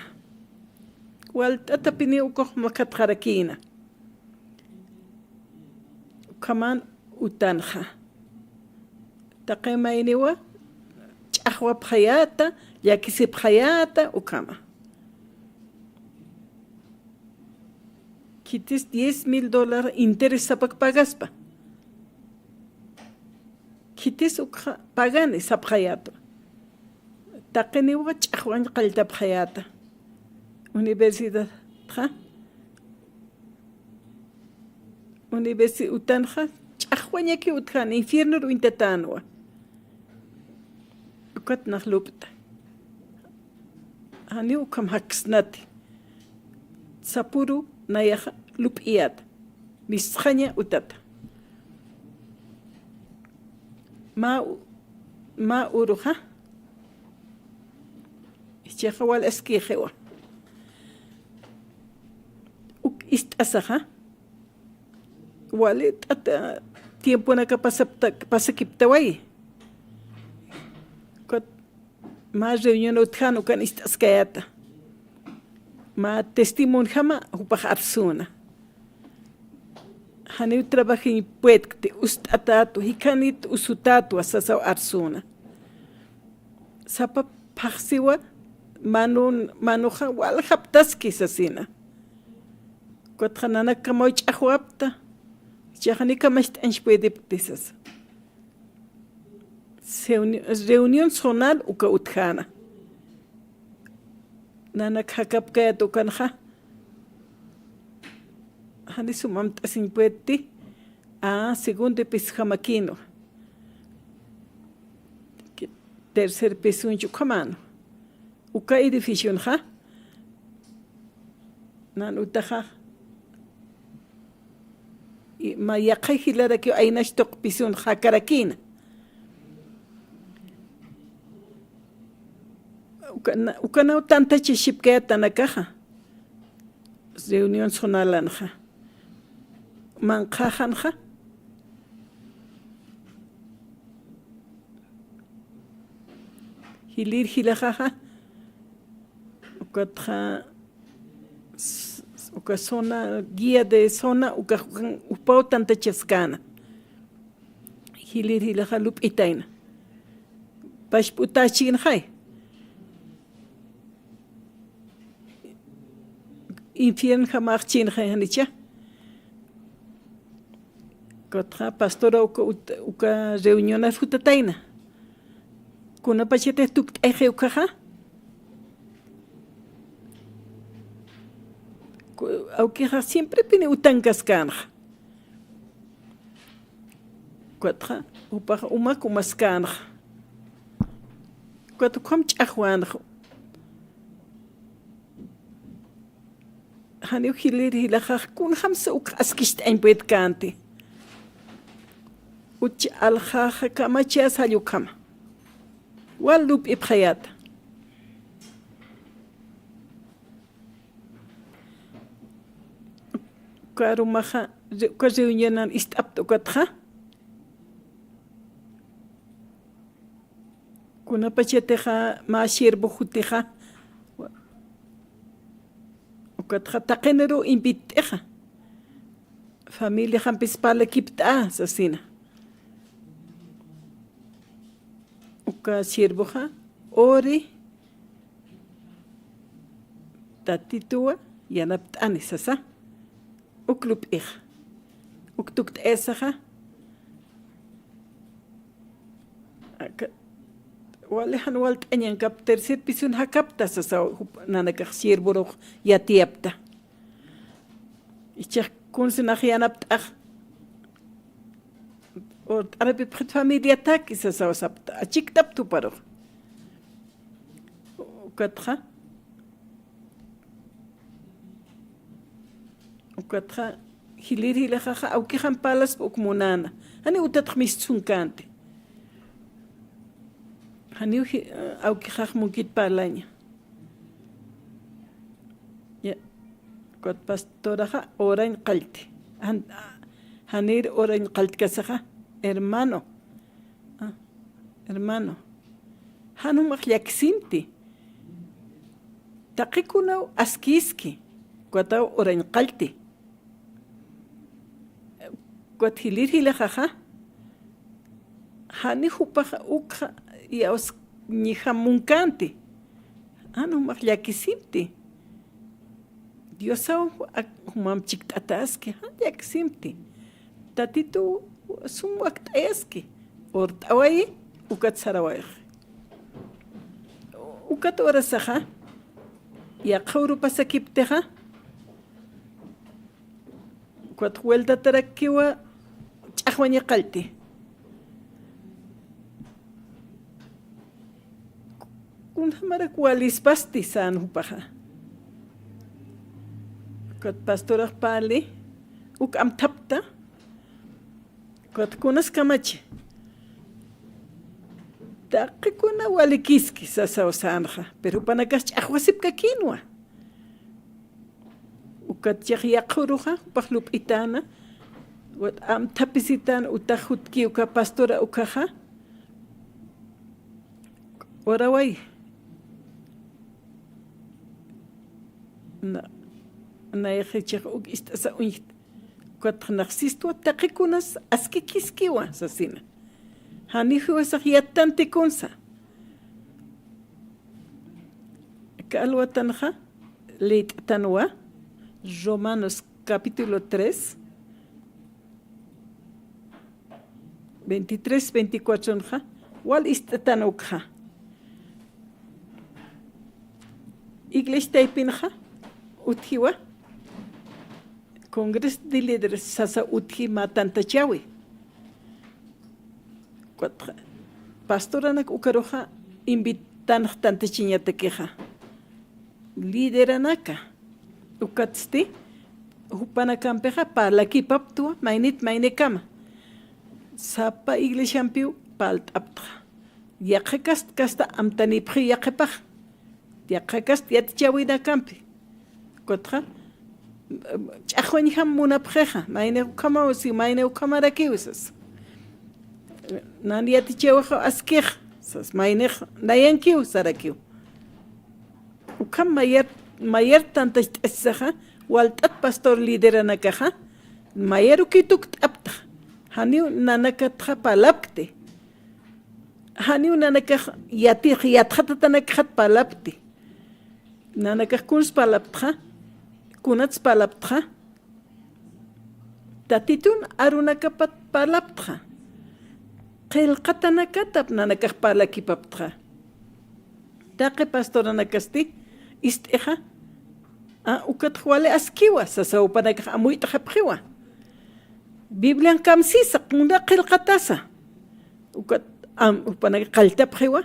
Walt'atapiniw ukux makhatxarakïna. Ukhaman utanxa. Taqi mayniwa ch'axwapxayäta, llakisipxayäta, ukhama. Khitis diez mil dólar interés sapak pagaspa. Khitis ukxa pagani sapxayätwa. Taqiniwa ch'axwañ qalltapxayäta. Universidadxa, universi-, utanxa, ch'axwañaki utjan, infiernor uñtatänwa. Ukat nax lup'ta. Janiw ukham jaksnati. Sapuru nayaxa lup'iyäta. Misxaña utata. Mä u-, mä uruxa. Jichhaxa wal askïxiwa. Uk ist'asaxa. Wali t'ata tiemponaka pasapta-, pasakiptawayi. Ukat mä reunión utjan ukan ist'askayäta. Mä testimonjama jupax arsüna. Janiw trabajiñ puedkti, ust'atätwa, jikhanit usutätwa sasaw arsüna. Sapa phaxsiwa manun-, manuxa waljaptaski sasina. Ukatxa nanakamaw ch'axwapta, jichhaxa ni kamacht'añch puedipkti sasa. Seuni-, reunión zonal uka utjäna. Nanak jakapkayät ukanxa. Jani sum amt'asiñ puedti. A, segundo pisojamakïnwa. Tercer pisoñch ukhamäna. Uka edificionxa. Nan utaxa. I mä yaqha jilarakiw aynax tuq pisoñx jakarakïna. Ukana-, ukanaw tantachasipkayät nanakaxa. Reunión zonalanxa. Manqhaxanxa. Jilïr jilaxaxa. Ukatxa, s-, uka zona, guía de zona, uka, uka, jupaw tantachaskäna. Jilïr jilaxa lup'itayna. Pachp'utächinxay. Infiernjamaxchinxay janicha. Ukatxa pastora uka, ut-, uka reunionar jutatayna. Kunapachatix tukt'ayxi ukaxa. Ku-, awkixa siemprepini utankaskänxa. Ukatxa, jupax umak umaskänxa. Ukat ukham ch'axwänxa. Janiw jilïr jilaxax kunjamsa uk askicht'añ puedkänti. Uch alxaxa kamacha sall ukhama. Wal lup'ipxayäta. Uka arumaxa, re-, uka reunionan ist'apta ukatxa. Kunapachatixa mä siervo jutixa, ukatxa taqiniruw invitt'ixa. Familiaxampis parlakipt'a sasina. Uka siervoxa, ori, Tatituwa yanapt'ani sasa. Uk lup'ixa. Uk tukt'ayasaxa. Aka, wali jan walt'añankap tercer pisun jakapta sasa, jup-, nanakax siervorux yatiyapta. Ichhax kuns nax yanapt'ax. Urt'anipxit familiataki sasaw sapta. Achikt'apta juparux. Ukatxa. Ukatxa, jilïr jilaxaxa, awkixam parlaspa uk munäna. Janiw utatx mistsunkänti. Janiw ji-, awkixax munkit parlaña. Ya, ukat pastoraxa, orañ qallti. Jan-, janïr orañ qalltkasaxa, hermano. Ah, hermano, jan jumax llakisimti. Taqi kunaw askiski, ukataw orañ qallti. Ukat jilïr jilaxaxa, jani jupax ukxa iyawsñixam munkänti. Jan jumax llakisimti. Diosaw ak-, jumam chikt'ataski, jan llakisimti. Tatituw sum wakt'ayaski. Urt'awayi, ukat sarawayxi. Ukat urasaxa, yaqha urupasakiptixa, ukat vueltatarakkiwa ch'axwaña qallti. Kunjamarak walispasti sän jupaxa. Ukat pastorax parli, uk amthapta, ukat kunas kamachi. Taqi kuna walikiski sasaw sänxa, pero jupanakax ch'axwasipkakïnwa. Ukat chix yaqha uruxa, jupax lup'itäna, ukat amthapisitäna, utax jutki uka pastora ukhaxa, uraway. Na, nayxi chix uk ist'asa uñjt. Ukat nax sistwa taqi kunas askikiskiwa sasina. Jani jiwasax yattanti kunsa. Aka alwatanxa, lït'tanwa, Romanos capítulo tres, veintitrés, veinticuatro nxa, wal ist'tan ukxa. Iglesia taypinxa, utjiwa, Congreso de Líderes sasa utji mä tantachawi. Ukat pastoranak ukaruxa invitanx tantachañatakixa. Lideranaka. Ukatsti, jupanakampixa parlakipaptwa, maynit maynikama. Sapa iglesiampiw parlt'aptxa. Yaqha kast kasta amtanipxiw yaqhipax. Yaqha kast yatichäwinakampi. Ukatxa, ch'axwañjam munapxixa, mayni ukhamaw si, mayni ukhamarakiw sas. Nan yatichäwixa askix, sas, maynix nayankiw sarakiw. Ukham mayar, mayar tantacht'asisaxa, walt'at pastor lideranakaxa, mayar ukiw tukt'aptxa, janiw nanakatxa parlapkti. Janiw nanakax yatix, yatxatatanakxat parlapkti. Nanakax kuns parlaptxa, kunats parlaptxa. Tatitun arunakapat parlaptxa. Qillqatanakatap nanakax parlakipaptxa. Taqi pastoranakasti ist'ixa, a, ukatx wali askiwa, sasa jupanakax amuyt'xapxiwa. Biblian kamsisa, qunda qillqatasa. Ukat, am, jupanakax qalltapxiwa.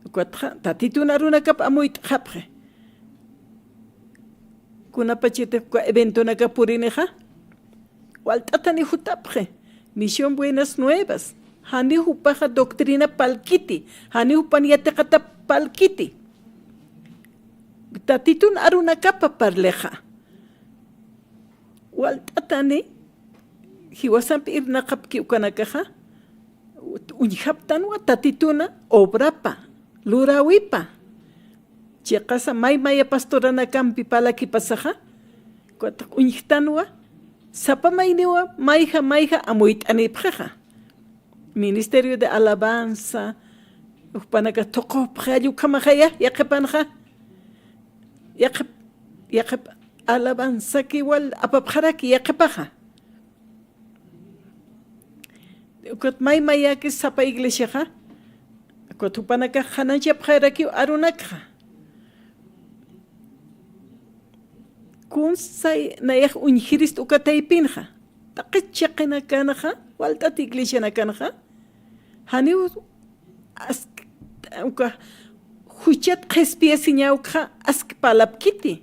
Ukatxa, Tatitun arunakap amuyt'xapxi. Kunapachatix uka eventonaka purinixa, walt'atani jutapxi. Misión Buenas Nuevas. Jani jupaxa doctrina palkiti. Jani jupan yatiqatap palkiti. Tatitun arunakapa parlixa. Walt'atani, jiwasampi irnaqapki ukanakaxa, uñjaptanwa Tatituna obrapa, luräwipa. Chiqasa may maya pastoranakampi parlakipasaxa, ukat uñjtanwa, sapa mayniwa, mayja, mayja amuyt'anipxixa. Ministerio de alabanza, jupanaka thuqupxi, jall ukhamaxaya, yaqhipanxa. Yaqhip, yaqhip alabanzaki wal apapxaraki, yaqhipaxa. Ukat may mayaki sapa iglesiaxa, ukat jupanakax qhanañchapxarakiw arunakxa. Kunsay nayax uñjirist uka taypinxa. Taqi chiqinakanxa, walt'at iglesianakanxa. Janiw ask-, uka juchat qhispiyasiñäwkxa aski parlapkiti.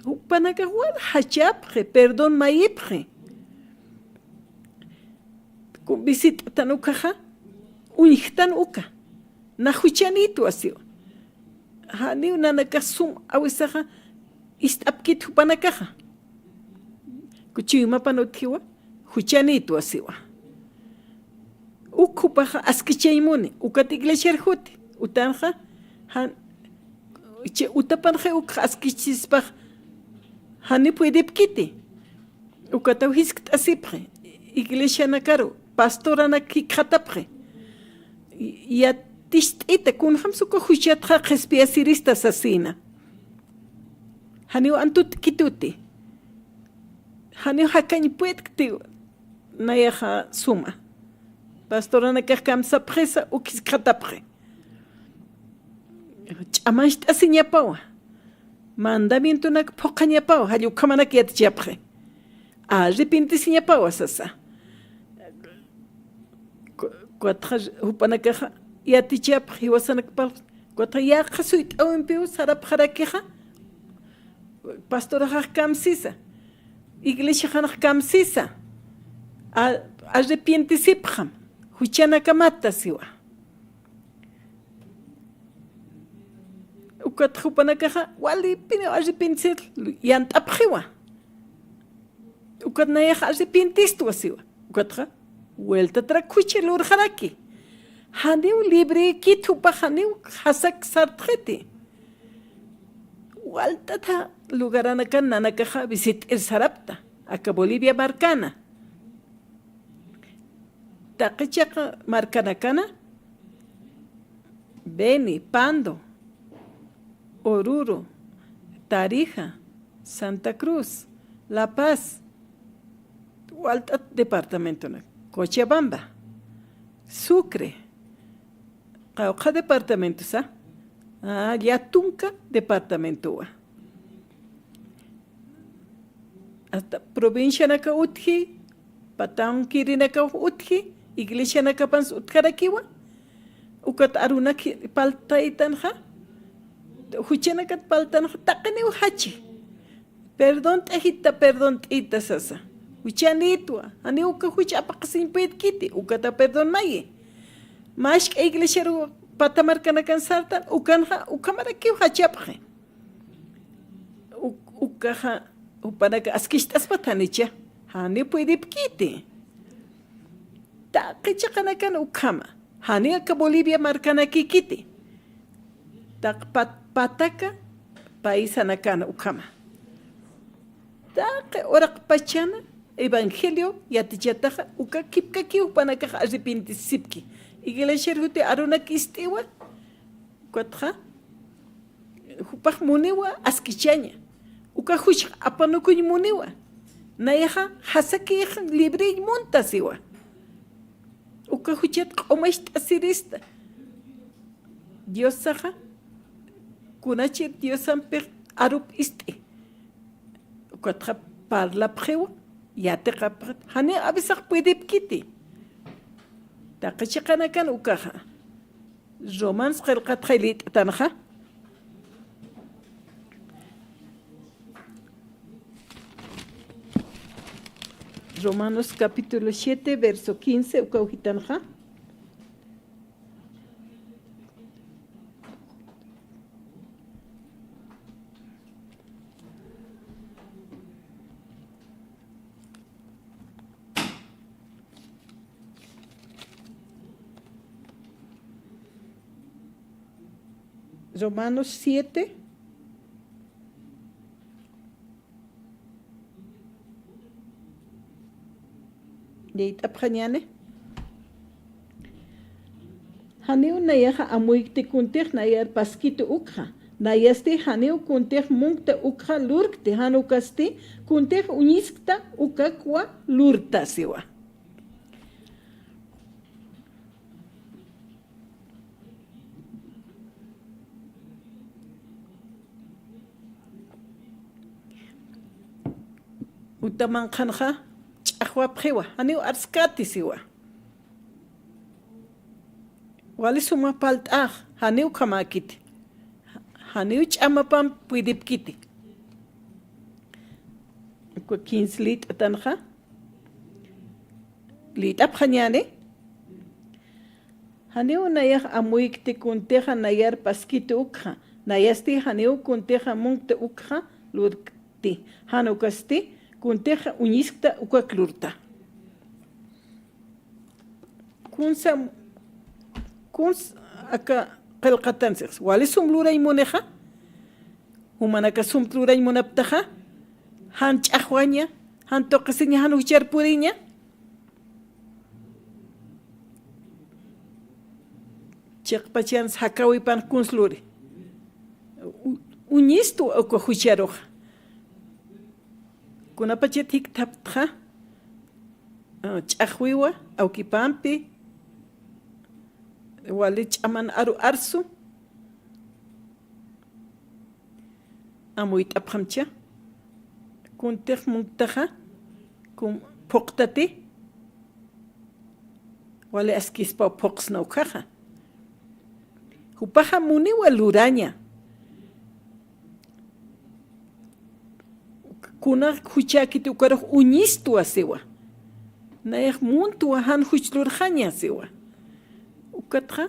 Jupanakax wal jachapxi, perdón mayipxi. Visit'tan ukaxa, uñjtan uka. Na juchanïtwa siwa. Janiw nanakax sum awisaxa, ist'apkit jupanakaxa. Kuchuymapan utjiwa, juchanïtwa siwa. Uk jupaxa askichañ muni, ukat iglesiar juti, utanxa, jan, chi-, utapanxa ukxa askichispax, jani puedipkiti. Ukataw jiskt'asipxi, iglesianakaru, pastoranak jikxatapxi. Yaticht'ita, kunjams uka juchatxa qhispiyasirista sasina. Janiw antut'kituti. Janiw jakañ puedkti nayaxa suma. Pastoranakax kamsapxisa, uk jiskt'apxi. Ch'amañcht'asiñapawa. Mandamientonak phuqhañapawa, jall ukhamanak yatichapxi. Arrepentisiñapawa sasa. Ku-, kuwatxa jupanakaxa yatichapxi, jiwasanakpal, kuwatxa yaqha suyt'awimpiw sarapxarakixa, pastoraxax kamsisa, iglesiaxanax kamsisa, a-, arrepentisipxam, juchanakamata siwa. Ukat jupanakaxa, walipiniw arrepentisir yant'apxiwa. Ukat nayax arrepentistwa siwa. Ukatxa, vueltatrak jucha lurxaraki. Janiw librïkit jupax janiw jasak sartxiti. Walt'ata lugaranakan nanakaxa visit'ir sarapta, aka Bolivia markana. Taqi chiqa markanakana, Beni, Pando, Oruro, Tarija, Santa Cruz, La Paz, walt'at departamentonak, Cochabamba, Sucre, qawqha departamentosa, a, llatunka departamentowa. Hasta provincianaka utji, patankïrinaka utji, iglesianakapans utjarakiwa, ukat arunak paltaytanxa, juchanakat paltanxa, taqiniw jachi. Perdón t'ajita, perdón t'ita sasa. Juchanïtwa, janiw uka juch apaqasiñ puedkiti, ukata perdón mayi. Mask'a iglesiaru pata markanakan sartan, ukanxa, ukhamarakiw jachapxi. Uk-, ukaxa, jupanaka askicht'aspat janicha, jani puedipkiti. Taqi chiqanakan ukhama, jani aka Bolivia markanakïkiti. Taq pat-, pataka, paisanakan ukhama. Taqi uraqpachana, evangelio yatichataxa, uka kipkakiw jupanakax arrepentisipki. Iglesiar juti arunak ist'iwa, ukatxa, jupax muniwa askichaña. Uka juch apanukuñ muniwa. Nayaxa jasakix libriñ munta siwa. Uka juchat q'umacht'asirista. Diosaxa kunachir Diosampix arup ist'i. Ukatxa parlapxiwa, yatiqapxit, janiw avisax puedipkiti. Taqi chiqanakan ukaxa. Romanos qillqatxay liyt'atanxa. Romanos capítulo siete, verso quince, ukaw jitanxa. Romanos siete. Liyt'apxañäni. Janiw nayaxa amuykti kuntix nayar paskitu ukxa. Nayasti janiw kuntix munkta ukxa lurkti, jan ukasti kuntix uñiskta ukakwa lurta siwa. Utamanqhanxa ch'axwapxiwa, janiw arskati siwa. Wali suma palt'ax, janiw ukhamäkiti. Janiw ch'amapamp puedipkiti. Uka quince liyt'atanxa. Liyt'apxañäni. Janiw nayax amuykti kuntixa nayar paskitu ukxa, nayasti janiw kuntixa munkta ukxa lurkti, jan ukasti kuntixa uñiskta ukak lurta. Kunsa, kuns aka qillqatan six, wali sum lurañ munixa, jumanaka sum lurañ munaptaxa, jan ch'axwaña, jan tuqisiña, jan juchar puriña. Chiqpachansa jakawipan kuns luri. U-, uñistu uka jucharuxa. Kunapachat jikthaptxa, ah, ch'axwiwa, awkipampi, wali ch'aman aru arsu, amuyt'apxamcha, kuntix munktaxa, kum-, phuqtati, wali askispaw phuqsna ukhaxa. Jupaxa muniwa luraña. Kuna juchäkiti ukarux uñistwa siwa. Nayax muntwa jan juch lurxaña siwa. Ukatxa,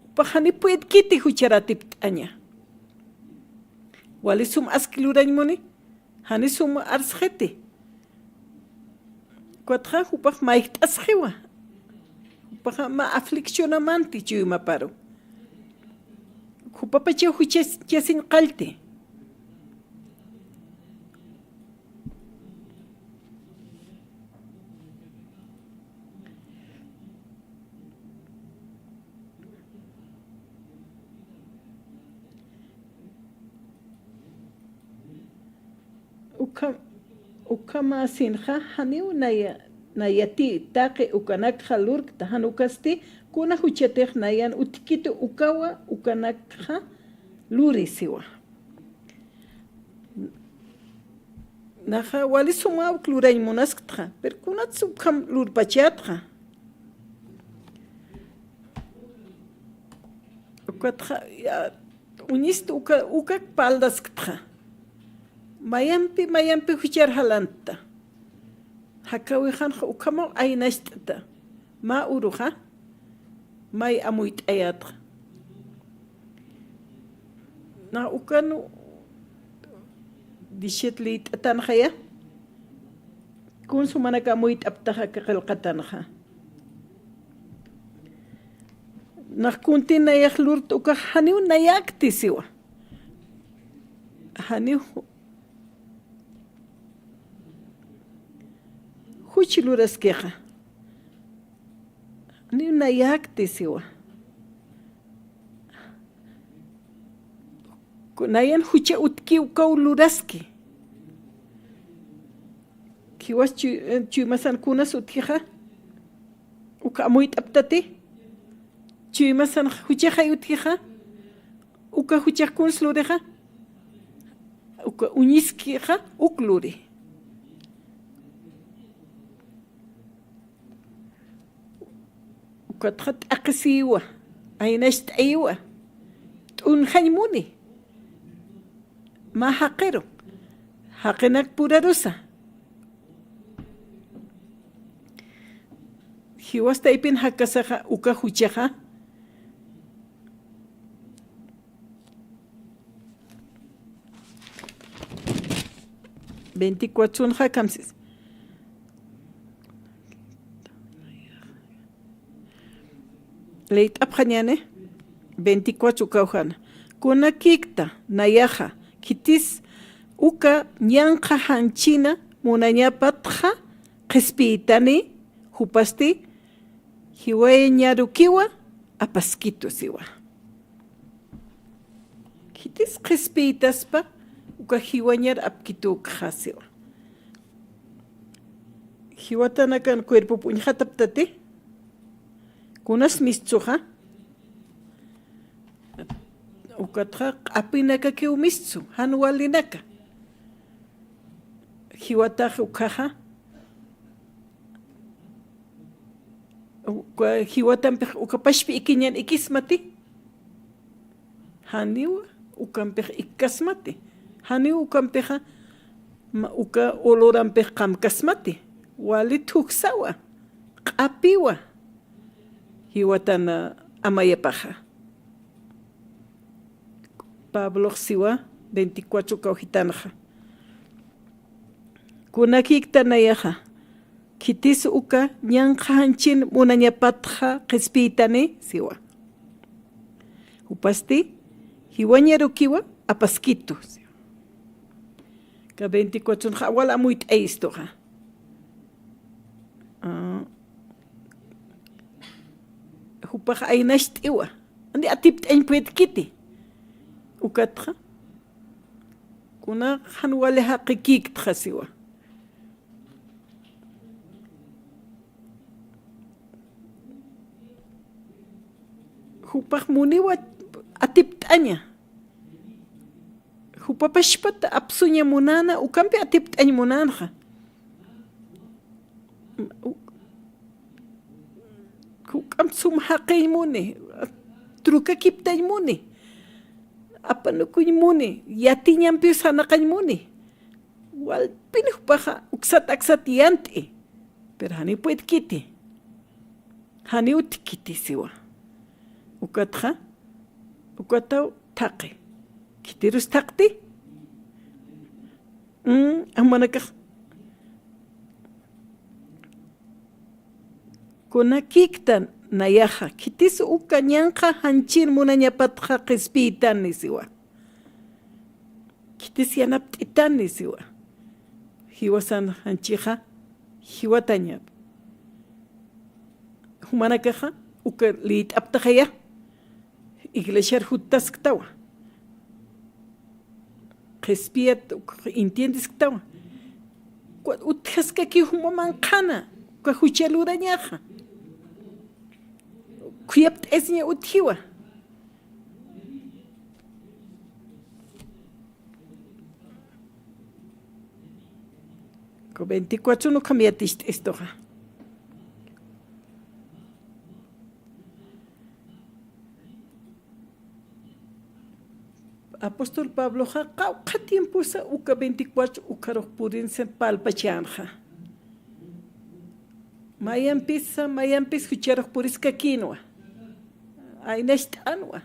jupax jani puedkiti juchar atipt'aña. Wali sum aski lurañ muni, jani sum arsxiti. Ukatxa jupax mayjt'asxiwa. Jupaxa mä afliccionamanti chuymaparu. Jupapachaw juchasiñ qallti. Ukha-, ukhamäsinxa janiw naya-, nayati taqi ukanakxa lurkta, jan ukasti kuna juchatix nayan utjkitu ukawa ukanakxa luri siwa. Naxa wali suma uk lurañ munasktxa, pero kunats ukham lurpachatxa. Ukatxa, ya, uñist uka, ukak paldasktxa. Mayampi, mayampi juchar jalantta. Jakawixanxa ukhamaw aynacht'ta. Mä uruxa, may amuyt'ayätxa. Na ukan diecisiete liyt'atanxaya. Kuns jumanak amuyt'aptaxa aka qillqatanxa. Nax kunti nayax lurta ukax janiw nayakti siwa. Janiw juch luraskixa. Janiw nayakti siwa. Nayan jucha utjki ukaw luraski. Jiwas chuy-, chuymasan kunas utjixa, uka amuyt'aptati. Chuymasan juchaxay utjixa, uka juchax kuns lurixa, uka uñiskixa uk luri. Ukatxa t'aqhisiwa, aynacht'ayiwa, t'unjañ muni. Mä jaqiru, jaqinak purarusa. Jiwas taypin jakasaxa uka juchaxa. Veinticuatro kamsis. Leyt'apxañäni, veinticuatro kawjana. Kunakïkta nayaxa, khitis uka ñanqha janchina munañapatxa qhispiytani, jupasti jiwayañarukiwa apaskitu siwa. Khitis qhispiytaspa uka jiwañar apkitükxa siwa. Jiwatanakan cuerpop uñjataptati, kunas mistsuxa, ukatxa q'apinakakiw mistsu, jan walinaka. Jiwatax ukhaxa, uka jiwatampix uka pachpi ikiñan ikismati. Janiw ukampix ikkasmati. Janiw ukampixa, ma-, uka olorampix qamkasmati. Wali thuksawa, q'apiwa. Jiwatan amayapaxa. Pablox siwa, veinticuatro kawjitanxa. Kunakïkta nayaxa, khitis uka ñanqha janchin munañapatxa qhispiytani siwa. Jupasti jiwañarukiwa apaskitu. Ka veinticuatro wal amuyt'ayistuxa. Ah, jupax aynacht'iwa. Ani atipt'añ puedkiti. Ukatxa. Kuna jan wali jaqikïktxa siwa. Jupax muniwa atipt'aña. Jupa pachpat apsuña munäna, ukampi atipt'añ munänxa. Juk'amp sum jaqiñ muni, trukakiptañ muni, apanukuñ muni, yatiñampiw sarnaqañ muni. Walpin jupaxa uksat aksat yant'i, pero janiw puedkiti, janiw utjkiti siwa. Ukatxa, ukataw thaqi. Khitirus thaqti. Mm, jumanakax. Kunakïkta nayaxa, khitis uka ñanqha janchin munañapatxa qhispiytani siwa. Khitis yanapt'itani siwa. Jiwasan janchixa, jiwatañap. Jumanakaxa, uka liyt'aptaxaya. Iglesiar juttasktawa. Qhispiyat uk entiendesktawa. Uka utjaskaki juma manqhana, uka jucha lurañaxa. Khuyapt'asiña utjiwa. Uka veinticuatro ukham yaticht'istuxa. Apóstol Pabloxa qawqha tiemposa uka veinticuatro ukharux purinsa palpachänxa. Mayampisa, mayampis jucharux puriskakïnwa. Aynacht'anwa.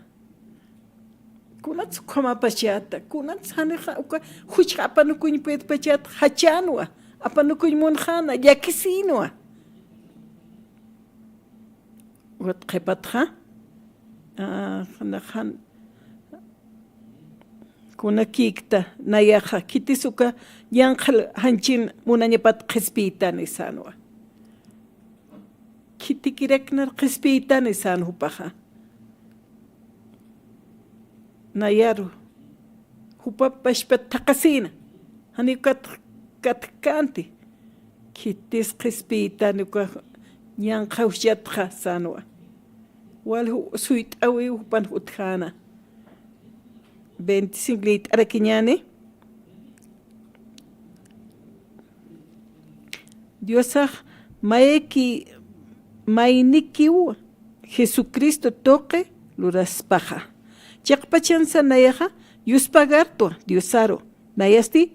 Kunats ukhamapachäta, kunats janixa uka juchxa apanukuñ puedpachäta jachänwa, apanukuñ munxäna, llakisïnwa. Ukat qhipatxa, ah, jan, jan, kunakïkta nayaxa, khitis uka ñanqha janchin munañapat qhispiytani sänwa. Khitikiraknar qhispiytani sän jupaxa. Nayaru, jupa pachpat thaqhasïna, janiw kat, katkänti. Khitis qhispiytan uka ñanqhawchatxa sanwa. Wal ju-, suyt'awi jupan utjäna. Veinticinco liyt'arakiñäni. Diosax mayki, maynikiw Jesucristo tuqi luraspaxa. Chiqpachansa nayaxa yuspagartwa Diosaru. Nayasti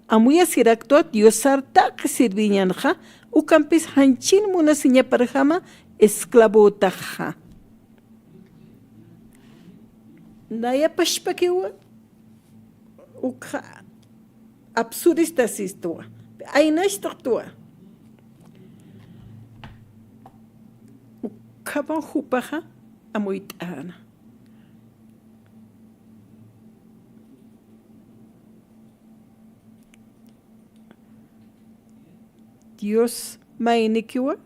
amuyasiraktwa Diosar taqi sirviñanxa, ukampis janchin munasiñaparjama esclavotaxa. Naya pachpakiwa, ukxa absurdista sistwa, aynachtaqtwa. Ukhama jupaxa amuyt'äna. Dios maynikiwa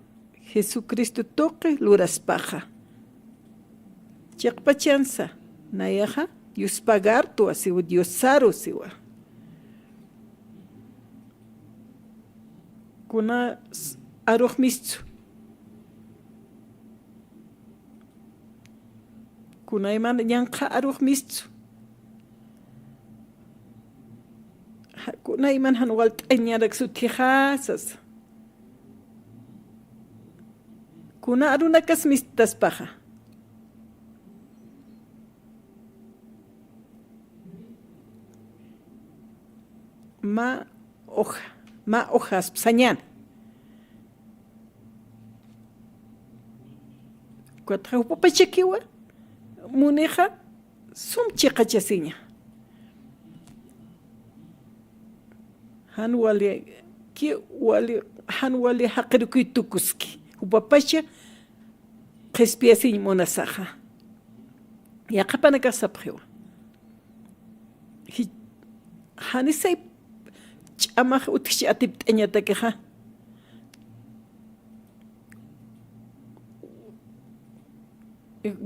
Jesucristo tuqi luraspaxa. Chiqpachansa, nayaxa, Dios pagartwa siwa, Diosaru siwa. Kuna s-, arux mistsu. Kunayman ñanqha arux mistsu. Ja-, kunayman jan walt'añarak sutjixa sasa. Kuna arunakas mistaspaxa. Mä hoja, mä hojas sañäni. Ukatxa jupapachakiwa, munixa sum chiqachasiña. Jan wali, ki wali, jan wali jaqirukuy tukuski. Jupapacha qhispiyasiñ munasaxa. Yaqhipanakax sapxiwa. Ji-, janisay ch'amax utjchi atipt'añatakixa.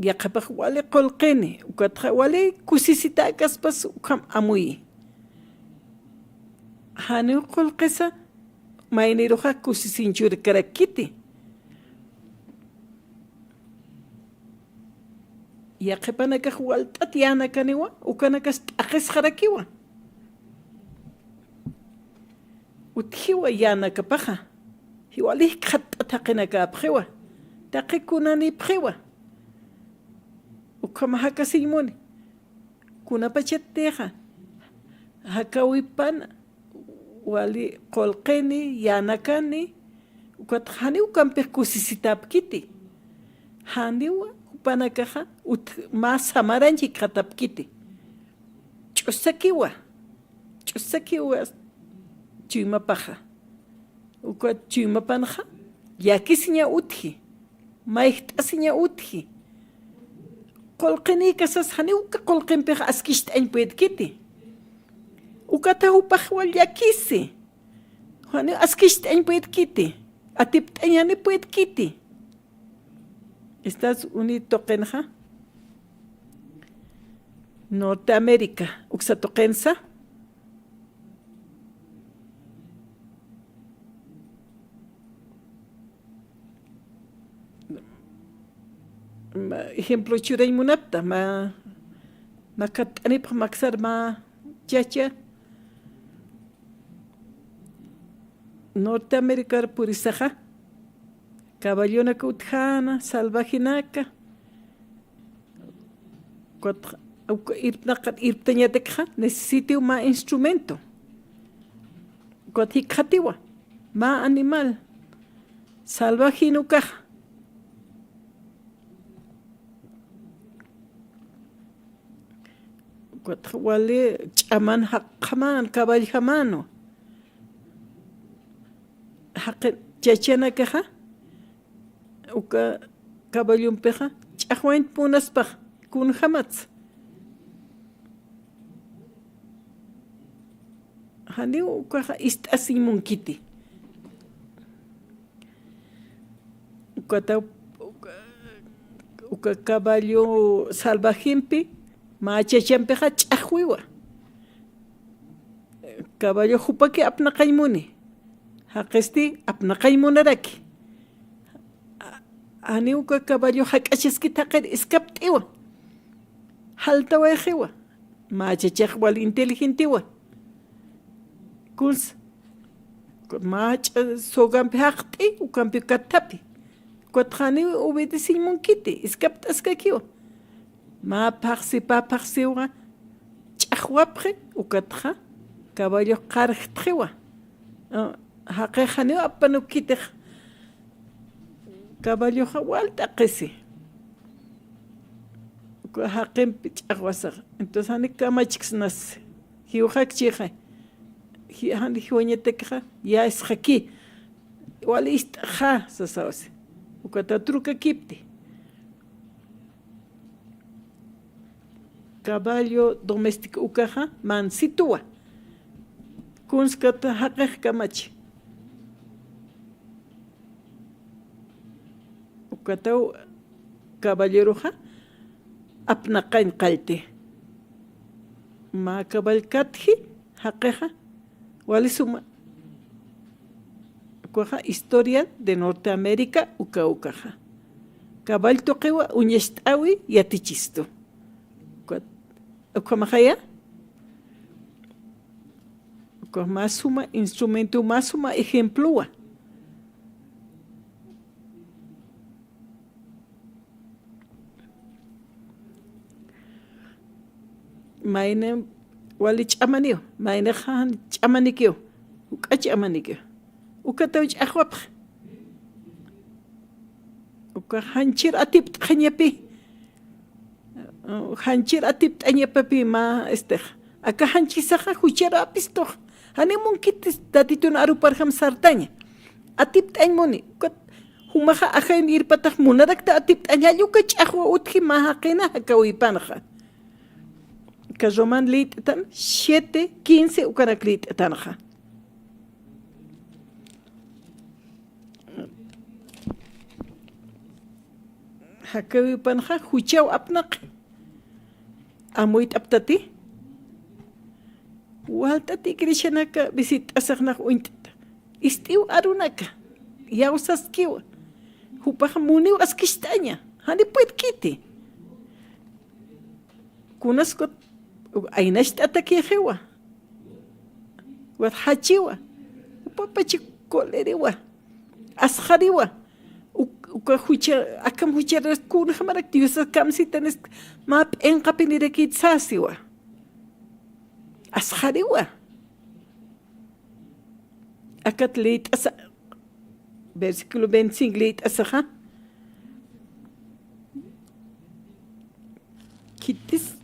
Yaqhipax wali qullqini, ukatxa wali kusisitäkaspas ukham amuyi. Janiw qullqisa, mayniruxa kusisiñ churkarakkiti. Yaqhipanakax walt'at yänakaniwa, ukanakas t'aqhisxarakiwa. Utjiwa yänakapaxa, jiwali jikxatt'at jaqinakäpxiwa, taqi kunanïpxiwa. Ukham jakasiñ muni, kunapachatïxa, jakäwipan, wali qullqini, yänakani, ukat janiw ukampix kusisitäpkiti. Janiw jupanakaxa ut-, mä samarañ jikxatäpkiti. Ch'usakiwa, ch'usakiwa chuymapaxa. Ukat chuymapanxa llakisiña utji. Mayjt'asiña utji. Qullqinïkasas janiw uka qullqimpix askicht'añ puedkiti. Ukata jupax wal llakisi. Janiw askicht'añ puedkiti. Atipt'añani puedkiti. Estados Unidos tuqinxa. Norteamérica, uksa tuqinsa. Ma, ejemplo churañ munapta, ma, ma katt'anipx maksar ma chacha Norteamericäru purisaxa, caballonak utjäna, salvajinaka, Ukat, uka irpnaqat, irptañatakxa necesitiw mä instrumento. Ukat jikxatiwa, mä animal salvajin ukaxa. Ukat wali ch'aman jaqjamän, caballjamänu. Jaqi chachanakaxa, uka caballompixa ch'axwañt munaspax, kunjamatsa. Janiw ukaxa ist'asiñ munkiti. Ukata, uka, uka caballo salvajempi, mä chachampixa ch'axwiwa. Caballo jupaki apnaqañ muni. Jaqisti apnaqañ munaraki. Janiw uka caballo jak'achaskit jaqir iskapt'iwa. Jaltawayxiwa. Mä chachax wal inteligentiwa. Kunsa. Mä ch'a-, sogampi jaqt'i, ukampi katthapi. Ukat janiw obedeciñ munkiti, iskapt'askakiwa. Mä phaxsi, pä phaxsiwa, ch'axwapxi, ukatxa, caballo qarjtxiwa. Ah, jaqix janiw apanukkitix, caballoxa wal t'aqisi. Uka jaqimpi ch'axwasaxa. Entonces, jani kamachksnas, jiwxakchixa, ji-, jani jiwañatakixa, yäsxaki, wal ist'xa, sasawasi. Ukata trukakipti. Caballo doméstico ukaxa mansituwa. Kunskata jaqix kamachi. Ukataw caballeroxa apnaqañ qallti. Mä caball katji jaqixa wali suma. Ukaxa Historia de Norteamérica uka ukaxa. Caball tuqiwa uñacht'äwi yatichistu. Uka, ukhamaxaya. Uka mä suma instrumento, mä suma ejemplowa. Mayni wali ch'amaniw, mayni jan ch'amanikiw, juk'a ch'amanikiw. Ukataw ch'axwapxi. Uka janchir atipt'xañapi. Janchir atipt'añapapi mä, este, aka janchisaxa juchar apistux. Jani munkit Tatitun aruparjam sartaña. Atipt'añ muni. Ukat jumaxa ajayun irpatax munarakta atipt'añ, jall uka ch'axwa utji mä jaqina jakawipanxa. Aka Roman liyt'atan siete quince ukanak liyt'atanxa. Jakawipanxa juchaw apnaqi. Amuyt'aptati. Walt'ati iglesianaka visit'asaxnax uñt'ta. Ist'iw arunaka. Yawsaskiwa. Jupax muniw askist'aña. Jani puedkiti. Kunaskut aynacht'atakixiwa. Wat jachiwa. Upapachi coleriwa. Asxariwa. Uk-, uka jucha, akam jucharas kunjamarak Diosas kamsitanis mä p'inqapinirakit sasiwa. Asxariwa. Akat liyt'asa, versículo veinticinco liyt'asaxa. Khitis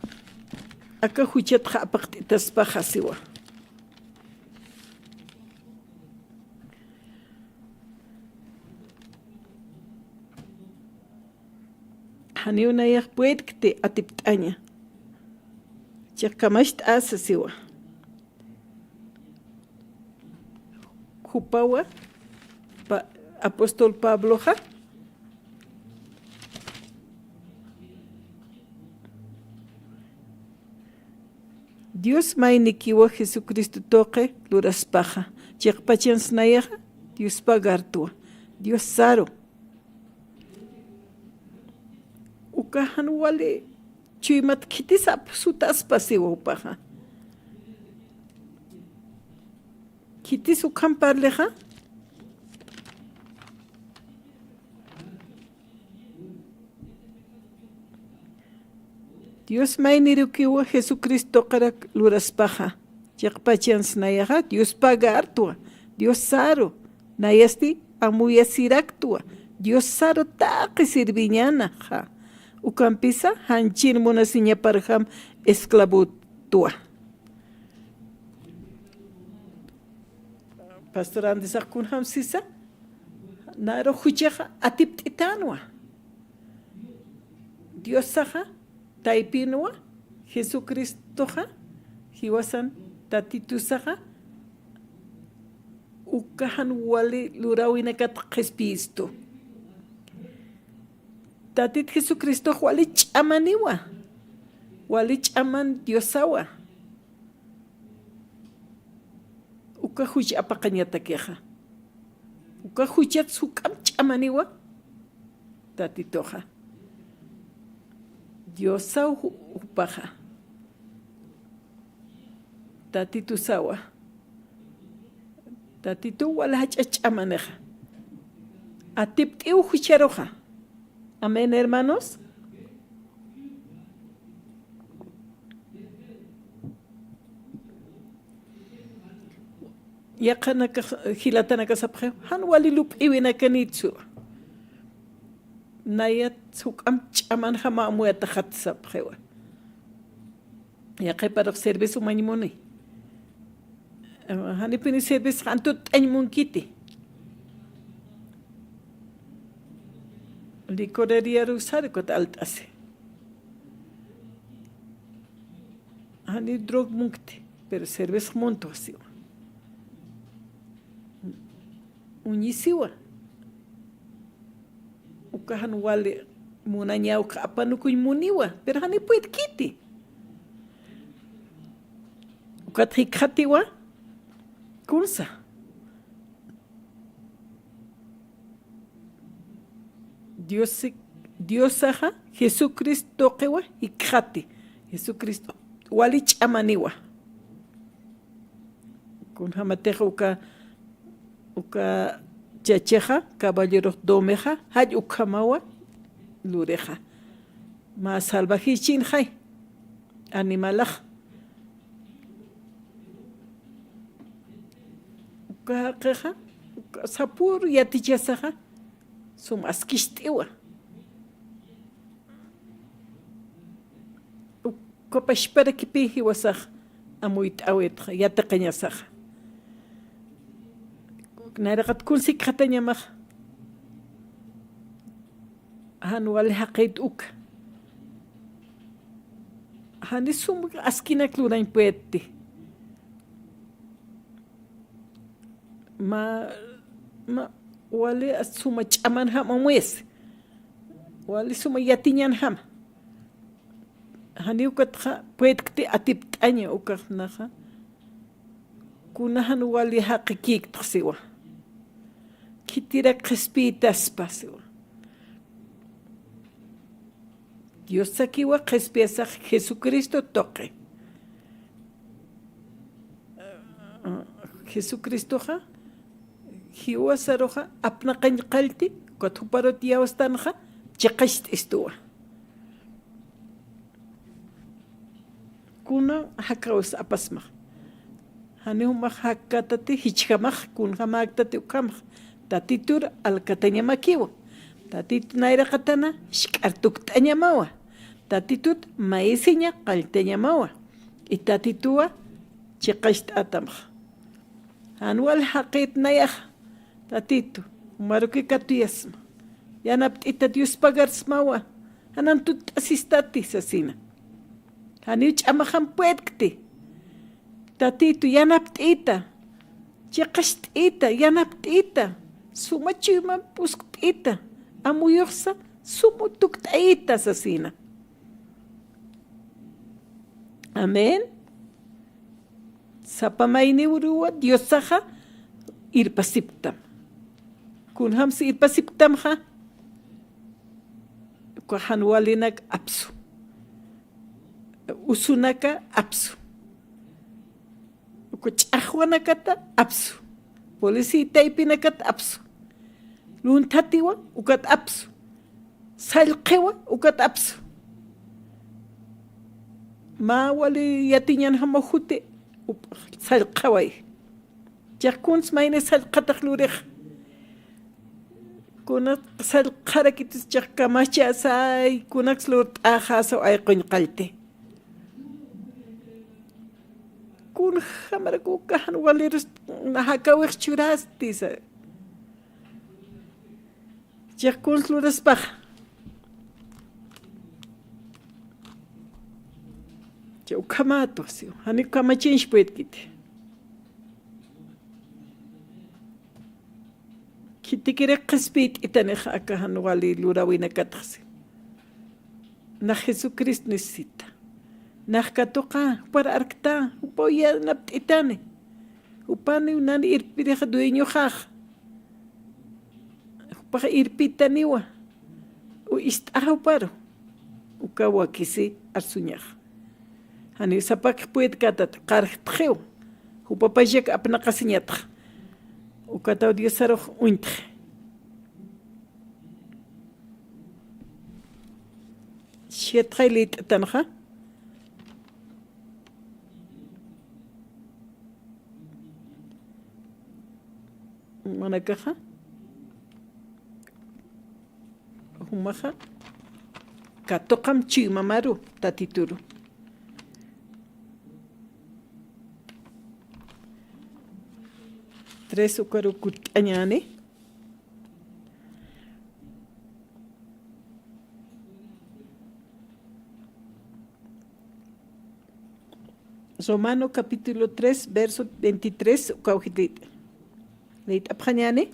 aka juchatxa apaqt'itaspaxa siwa. Janiw nayax puedkti atipt'aña. Chiqkamacht'asa siwa. Jupawa, pa-, apóstol Pabloxa, Dios maynikiwa Jesucristo tuqi luraspaxa, chiqpachans nayaxa, Dios pagartwa, Dios saru. Uka jan wali chuymat khitis apsutaspa siwa jupaxa. Khitis ukham parlixa. Dios maynirukiwa Jesucristoqarak luraspaxa. Chiqpachans nayaxa, Dios pagartwa, Dios saru, nayasti amuyasiraktwa, Dios saru taqi sirviñanaxa. Ukampisa, janchir munasiñaparjam esclavotwa. Pastor Andesax kunjam sisa, naru juchaxa atipt'itanwa. Diosaxa, taypinwa, Jesucristoxa, jiwasan Tatitusaxa, uka jan wali luräwinakat qhispiyistu. Tatit Jesucristox wali ch'amaniwa, wali ch'aman Diosawa. Uka juch apaqañatakixa. Uka juchat juk'amp ch'amaniwa Tatituxa. Diosaw ju-, jupaxa. Tatitusawa. Tatitu wali jach'a ch'amanixa. Atipt'iw jucharuxa. Amén, hermanos. Yaqhanaka, jilatanaka sapxiw, jan wali lup'iwinakanïtsu. Nayat juk'amp ch'amanjama amuyataxat sapxiwa. Yaqhiparux servicio mañ muni. Janipini servicio jan tutt'añ munkiti. Licorería Rosario ukat alt'asi. Jani drog munkti, pero servicio muntwa siwa. Uñisiwa. Uka jan wali munañaw uka apanukuñ muniwa, pero jani puedkiti. Ukat jikxatiwa, kunsa. Dios, Diosaxa Jesucristo tuqiwa jikxati. Jesucristo wali ch'amaniwa. Kunjamatix uka, uka chachaxa, caballerux domexa, jall ukhamawa lurixa. Mä salvajechinxay, animalax. Uka jaqixa, uka sapür yatichasaxa, sum askist'iwa. Uka pachparakipï jiwasax amuyt'äwitxa, yatiqañasaxa. Nayraqat kuns jikxatañamaxa. Jan wali jaqït uka. Jani sum askinak lurañ puedkti. Mä, mä, wali suma ch'amanjama amuyasi. Wali suma yatiñanjama. Janiw ukatxa puedkti atipt'aña ukax naxa. Kuna jan wali jaqikïktxa siwa. Khitirak qhispiytaspa siwa. Diosakiwa qhispiyasax Jesucristo tuqi. Jesucristoxa, jiwasaruxa, apnaqañ qallti, ukat juparut yawstanxa, chiqacht'istuwa. Kuna jakawis apasmax. Jani jumax jakkätati jichjamax, kunjamäktati ukhamax. Tatitur alkatañamakiwa. Tatitu nayraqatana jisk'ar tukt'añamawa. Tatitut mayisiña qalltañamawa. Y Tatituwa chiqacht'atamax. Jan wal jaqït nayaxa, Tatitu, jumaruki katuyasma. Yanapt'ita Dios pagarsmawa. Janan tutt'asistati sasina. Janiw ch'amaxam puedkti. Tatitu, yanapt'ita. Chiqacht'ita, yanapt'ita. Suma chuyman puskt'ita. Amuyuxsa, suma tukt'ayita sasina. Amén. Sapa mayniw uruwa Diosaxa irpasipktam. Kunjamsa irpasipktamxa, uka jan walinak apsu. Usunaka apsu. Uka ch'axwanakata apsu. Policía taypinakat apsu. Lunthatiwa ukat apsu. Sallqiwa ukat apsu. Mä wali yatiñanjama juti, up-, sallqaway. Chiqa kuns mayni sallqatax lurix. Kunak sallqarakitis chiqa kamachasay, kunaks lurt'axasaw ayquñ qallti. Kunjamarak uka jan walirus na jakawix churasti sa. Chiqa kuns luraspaxa. Chiqa ukhamätwa siwa, jani kamachinch puedkiti. Khitikirix qhispiyt'itanixa aka jan wali luräwinakatxa siwa. Nax Jesucristo necesita. Nax katuqä, jupar arktä, jupaw yanapt'itani. Jupaniw nan irpirixa dueñoxaxa. Jupax irpitaniwa, u ist'axa juparu, uka wakisi arsuñaxa. Janiw sapakix puedkatat, qarjtxiw, jupa pachak apnaqasiñatxa. Ukataw Diosarux uñtxi. Siertxay lït'tanxa. Manakaxa. Jumaxa. Katuqam chuymamaru, Tatituru. Tres ukaru kutt'añäni. Romano capítulo tres, verso veintitrés, ukaw jilït. Lït'apxañäni.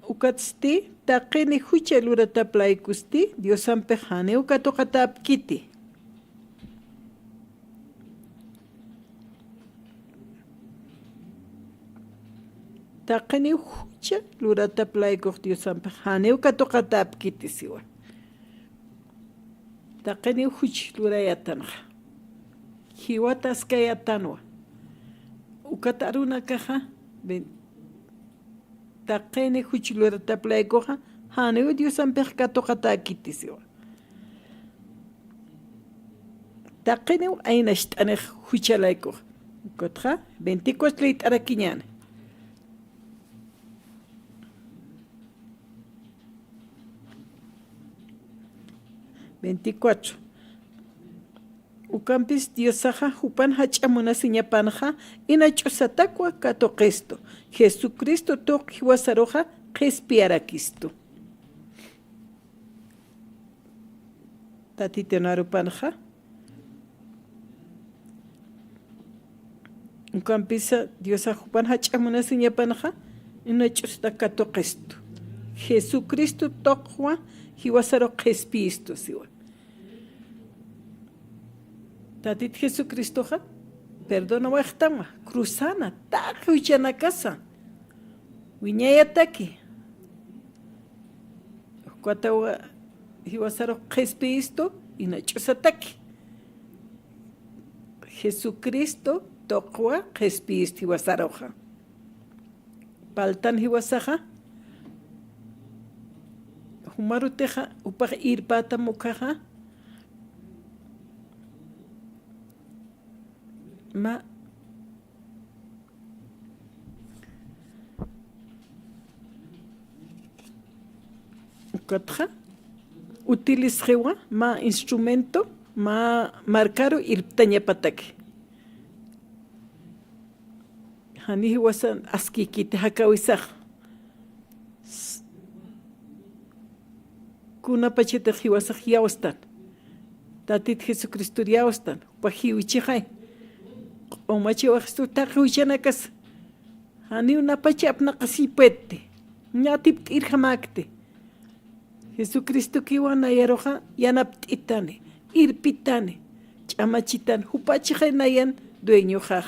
Ukatsti, taqini jucha luratap laykusti, Diosampix janiw katuqatäpkiti. Taqiniw jucha luratap laykux Diosampix janiw katuqatäpkiti siwa. Taqiniw juch lurayatanxa. Jiwat askayätanwa. Ukat arunakaxa, ven, taqini juch luratap laykuxa, janiw Diosampix katuqatäkiti siwa. Taqiniw aynacht'anix jucha laykux. Ukatxa, veinticuatro lït'arakiñäni. Veinticuatro. Ukampis Diosaxa jupan jach'a munasiñapanxa, ina ch'usatakwa katuqistu. Jesucristo tuq jiwasaruxa qhispiyarakistu. Tatitun arupanxa. Ukampisa Diosax jupan jach'a munasiñapanxa, ina ch'usta katuqistu. Jesucristo tuqwa jiwasaru qhispiyistu siwa. Tatit Jesucristoxa, perdonawayxtanwa, cruzana, taqi juchanakasa. Wiñayataki. Ukatawa jiwasarux qhispiyistu, ina ch'usataki. Jesucristo tuqwa qhispiyistu jiwasaruxa. Paltan jiwasaxa, jumarutixa, jupax irpätam ukaxa, mä, ukatxa, utilisxiwa, mä instrumento, mä markaru irptañapataki. Jani jiwasan askïkiti jakawisax. S-, kunapachatix jiwasax yawstan. Tatit Jesucristor yawstan. Jupa jiwchixay. Q'umachiwaxistu taqi juchanakas. Janiw napacha apnaqasipkti. Ña atipt'irjamäkti. Jesucristokiwa nayaruxa yanapt'itani, irpitani, ch'amachitani, jupachixay nayan dueñoxax.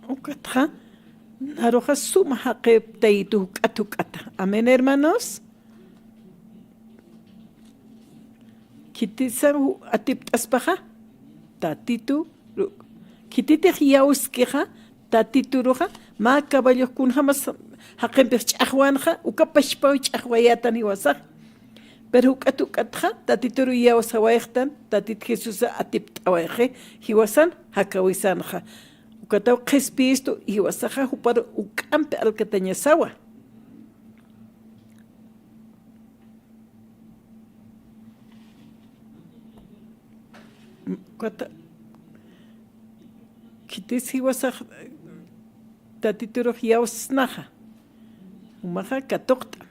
Ukatxa, naruxa suma jaqip tayitu juk'at juk'ata. Amén, hermanos. Khitisan ju-, atipt'aspaxa, Tatitu, khititix yawskixa, Tatituruxa, mä caballux kunjamas jaqimpix ch'axwanxa, uka pachpaw ch'axwayätan jiwasax. Pero juk'at juk'atxa, Tatituru yawsawayxtan, Tatit Jesusa atipt'awayxi, jiwasan jakawisanxa. Ukataw qhispiyistu, jiwasaxa juparu juk'ampi alkatañasawa. Kata-, khitis jiwasax Tatiturux yawsnaxa. Jumaxa katuqt'am.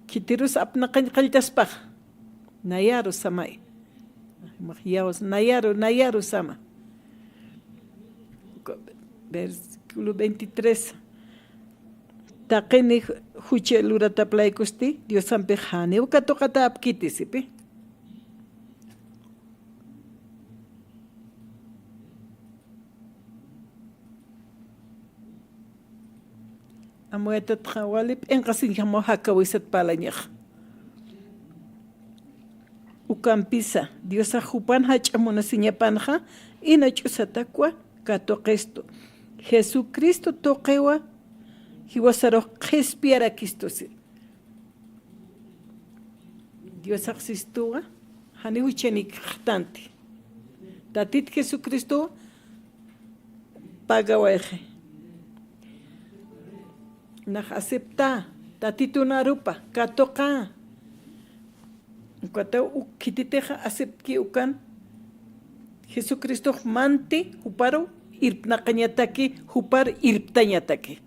Khitirus apnaqañ qalltaspaxa. Nayaru samay. Jumax yaws-, nayaru, nayaru sama. Versículo veintitrés. Taqini jucha luratap laykusti, Diosampix janiw katuqatäpkiti sipi. Amuyatatxa wali p'inqasiñjamaw jakawisat parlañaxa. Ukampisa, Diosax jupan jach'a munasiñapanxa, ina ch'usatakwa katuqistu. Jesucristo tuqiwa, jiwasarux qhispiyarakistu si. Diosax sistuwa, janiw chanik jtanti. Tatit Jesucristo pagawayxi. Nax acepta, Tatitun arupa, katuqa. Ukataw uk khititix aceptki ukan, Jesucristox manti, juparu irpnaqañataki, jupar irptañataki.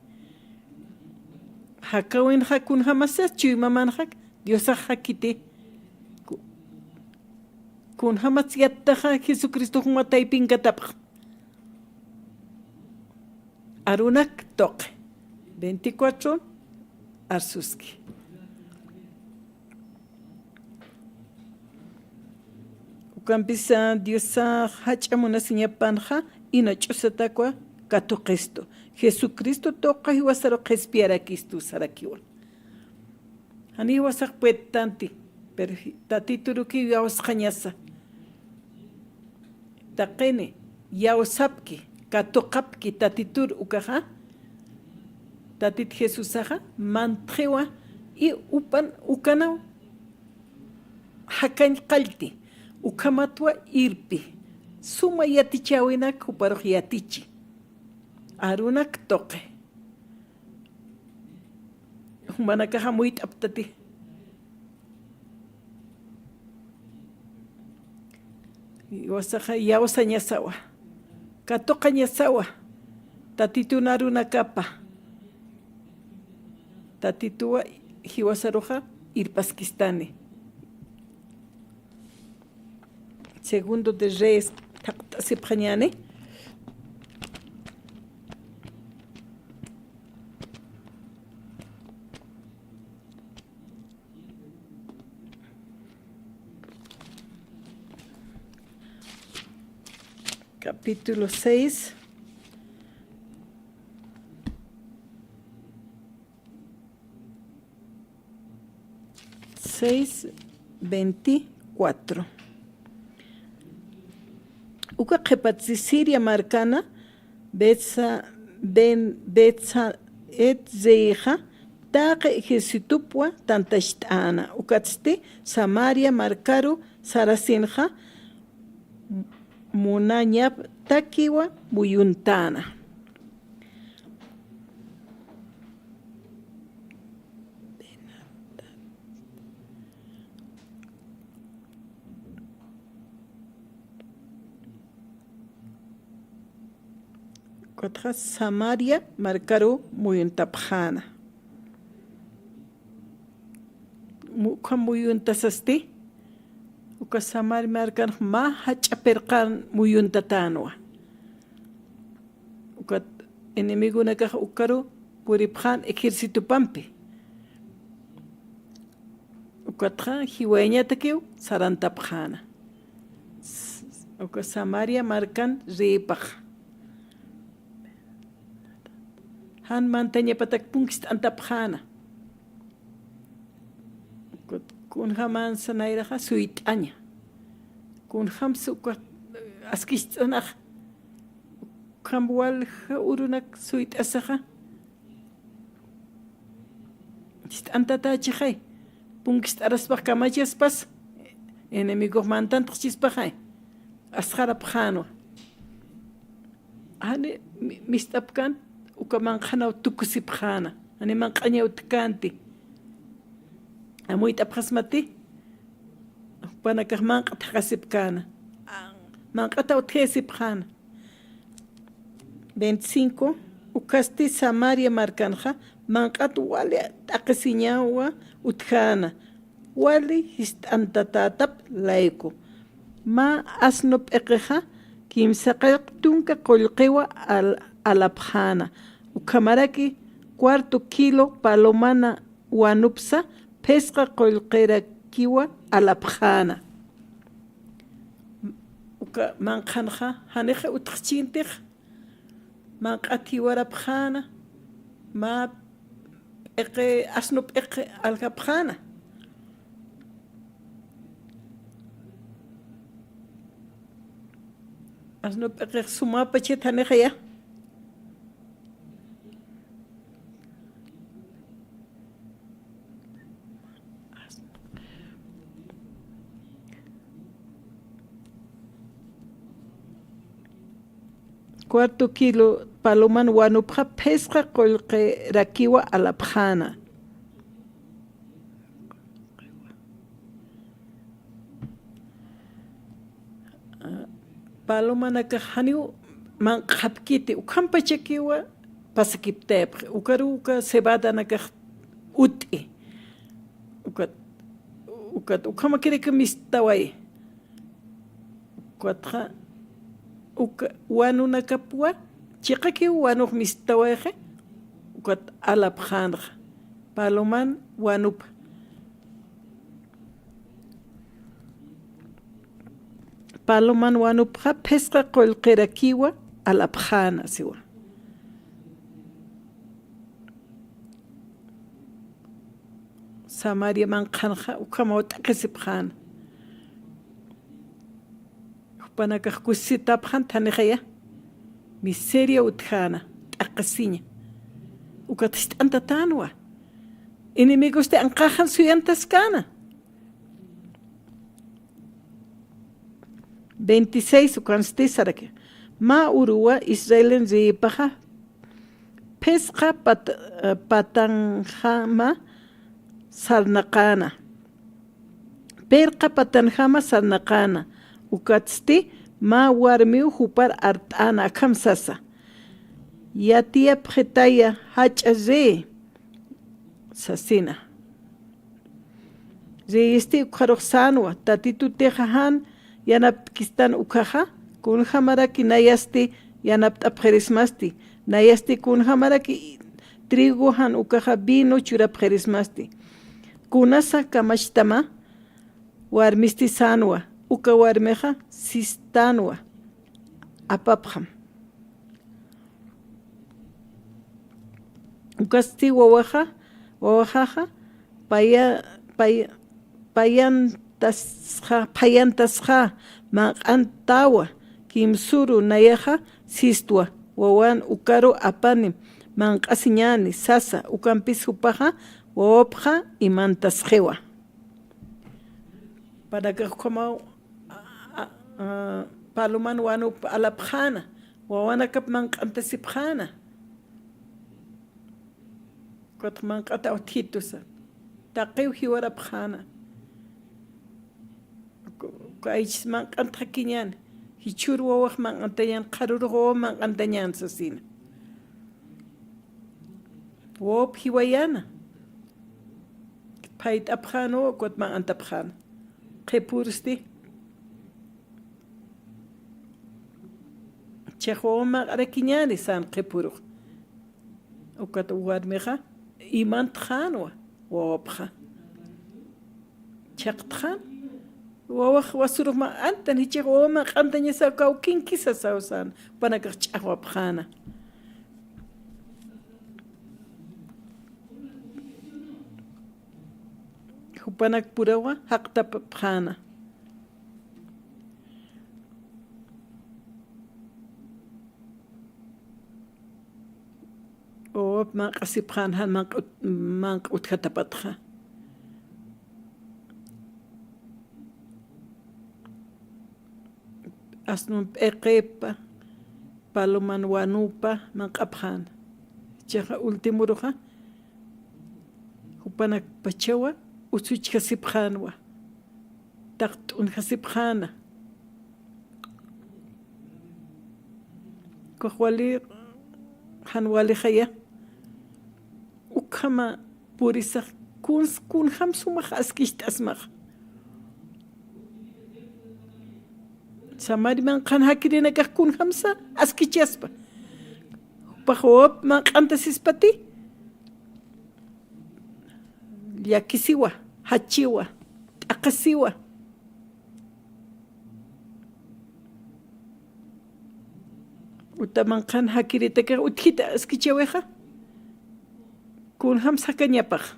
Jakawinxa kunjämasa chuymamanxa, Diosax jakiti. Ku-, kunjämas yattaxa Jesucristox mä taypinkatapx. Arunak tuqi. Veinticuatro arsuski. Ukampisa Diosax jach'a munasiñapanxa, ina ch'usatakwa katuqistu. Jesucristo tuqa jiwasaru qhispiyarakistu sarakiwa. Jani jiwasax puedtanti, pero ji-, Tatituruki iyawsxañasa. Taqini, iyawsapki, katuqapki Tatitur ukaxa, Tatit Jesusaxa, mantxiwa, i upan ukanaw jakañ qallti, ukhamatwa irpi, suma yatichäwinak juparux yatichi, arunak tuqi. Jumanakax amuyt'aptati. Jiwasaxa iyawsañasawa. Katuqañasawa. Tatitun arunakapa. Tatituwa jiwasaruxa irpaskistani. Segundo de Reyes, thaqt'asipxañäni. Capítulo seis. Seis veinticuatro. Uka qhipatsi Siria markana Betsa-, Ben-, Betsaed riyixa, taqi ejércitopwa tantacht'äna, ukatsti Samaria markaru sarasinxa munañaptakiwa muyuntäna. Ukatxa Samaria markaru muyuntapxäna. Mu-, ukham muyuntasasti, uka Samaria markanx mä jach'a pirqan muyuntatänwa. Ukat enemigonakax ukaru puripxän ejércitopampi. Ukatxa jiwayañatakiw sarantapxäna. S-, uka Samaria markan riyipax. Jan mantañapatak punkist'antapxäna. Ukat kunjamansa nayraxa suyt'aña. Kunjamsa uka askicht'anax. Ukham walja urunak suyt'asaxa. Ist'antatächixay. Punkist'araspax kamachaspas. Enemigox mantantxchispaxay. Asxarapxänwa. Jani mi-, mist'apkän uka manq'anaw tukusipxäna. Jani manq'añaw utjkänti. Amuyt'apxasmati. Jupanakax manq'at jaqasipkäna. Manq'ataw utjayasipxäna. Veinticinco, ukasti Samaria markanxa, manq'at wali t'aqhisiñawa utjäna, wali jist'antatätap layku. Mä asno p'iqixa, kimsaqallq tunka qullqiwa al-, alapxäna. Ukhamaraki cuarto kilo palomana wanupsa, phisqa qullqirakiwa alapxäna. Uka manq'anxa, janixa utjchintix, manq'at jiwarapxäna, mä P'iqi, asnu p'iqi aljapxäna. Asnu p'iqix sumapachat janixaya. Cuarto kilo paloman wanupxa phisqa qullqirakiwa alapxäna. Palomanakax janiw manq'xapkiti, ukhampachakiwa pasakiptayapxi, ukaruw uka cebadanakax ut'i. Ukat, ukat ukhamakiraki mistaway. Ukatxa, uka wanunakapwa, chiqakiw wanux mistawayxi, ukat alapxänxa, paloman wanupa. Paloman wanupxa phisqa qullqirakiwa alapxäna siwa. Samaria manqhanxa ukhamaw t'aqhisipxäna. Jupanakax kusisitapxän thanixaya. Miseria utjäna, t'aqhisiña. Ukat jist'antatänwa. Enemigosti anqaxan suyantaskäna. Veintiséis ukansti saraki. Mä uruwa Israelen riyipaxa phisqa pat-, patanjama sarnaqäna. Pirqa patanjama sarnaqäna. Ukatsti mä warmiw jupar art'äna akham sasa. Yatiyapxitaya jach'a riyi sasina. Riyisti ukxarux sänwa, Tatitutixa jan yanaptkistan ukhaxa, kunjämaraki nayasti yanapt'apxirismasti, nayasti kunjämaraki trigo jan ukaxa vino churapxirismasti. Kunasa kamachtama warmisti sänwa, uka warmixa sistänwa, apapxam. Ukasti wawaxa, wawaxaxa, paya-, pay-, payantasxa, phayantasxa, manq'antawa, kimsüru nayaxa sistwa, wawan ukaru apanim, manq'asiñäni, sasa, ukampis jupaxa, wawapxa imantasxiwa. Jupanakax ukhamaw, a, a, a, paloman wanup alapxäna, wawanakap manq'antasipxäna. Ukatx manq'ataw thitusa, taqiw jiwarapxäna. Uka, uka aychis manq'antxakiñäni, jichhür wawax manq'antañän, qharürux wawa manq'antañän sasina. Wawap jiwayäna. Phayt'apxäna, ukat manq'antapxäna. Qhipürsti. Chhax wawa manq'arakiñäni sän qhipürux. Ukat warmixa imantxänwa wawapxa. Chhaqtxän, wawax wasürux manq'antan, jichhax wawa manq'antañasa kawkinkisa sasaw sän, jupanakax ch'axwapxäna. Jupanakpurawa jaqtapapxäna. Wawap manq'asipxän, jan manq'a ut-, manq'a utjatapatxa. Asnun p'iqipa, paloman wanupa manq'apxän. Jichhaxa ultimuruxa, jupanakpachawa usuchjasipxänwa. Taqt'unjasipxäna. Ukax wali, jan walixaya. Ukhama purisax kuns, kunjam sumax askicht'asmax. Samari manqhan jakirinakax kunjamsa askichaspa. Jupax wawap manq'antasispati. Llakisiwa, jachiwa, t'aqhisiwa. Uta manqhan jakiritakax utjita askichawixa. Kunjam sakañapax.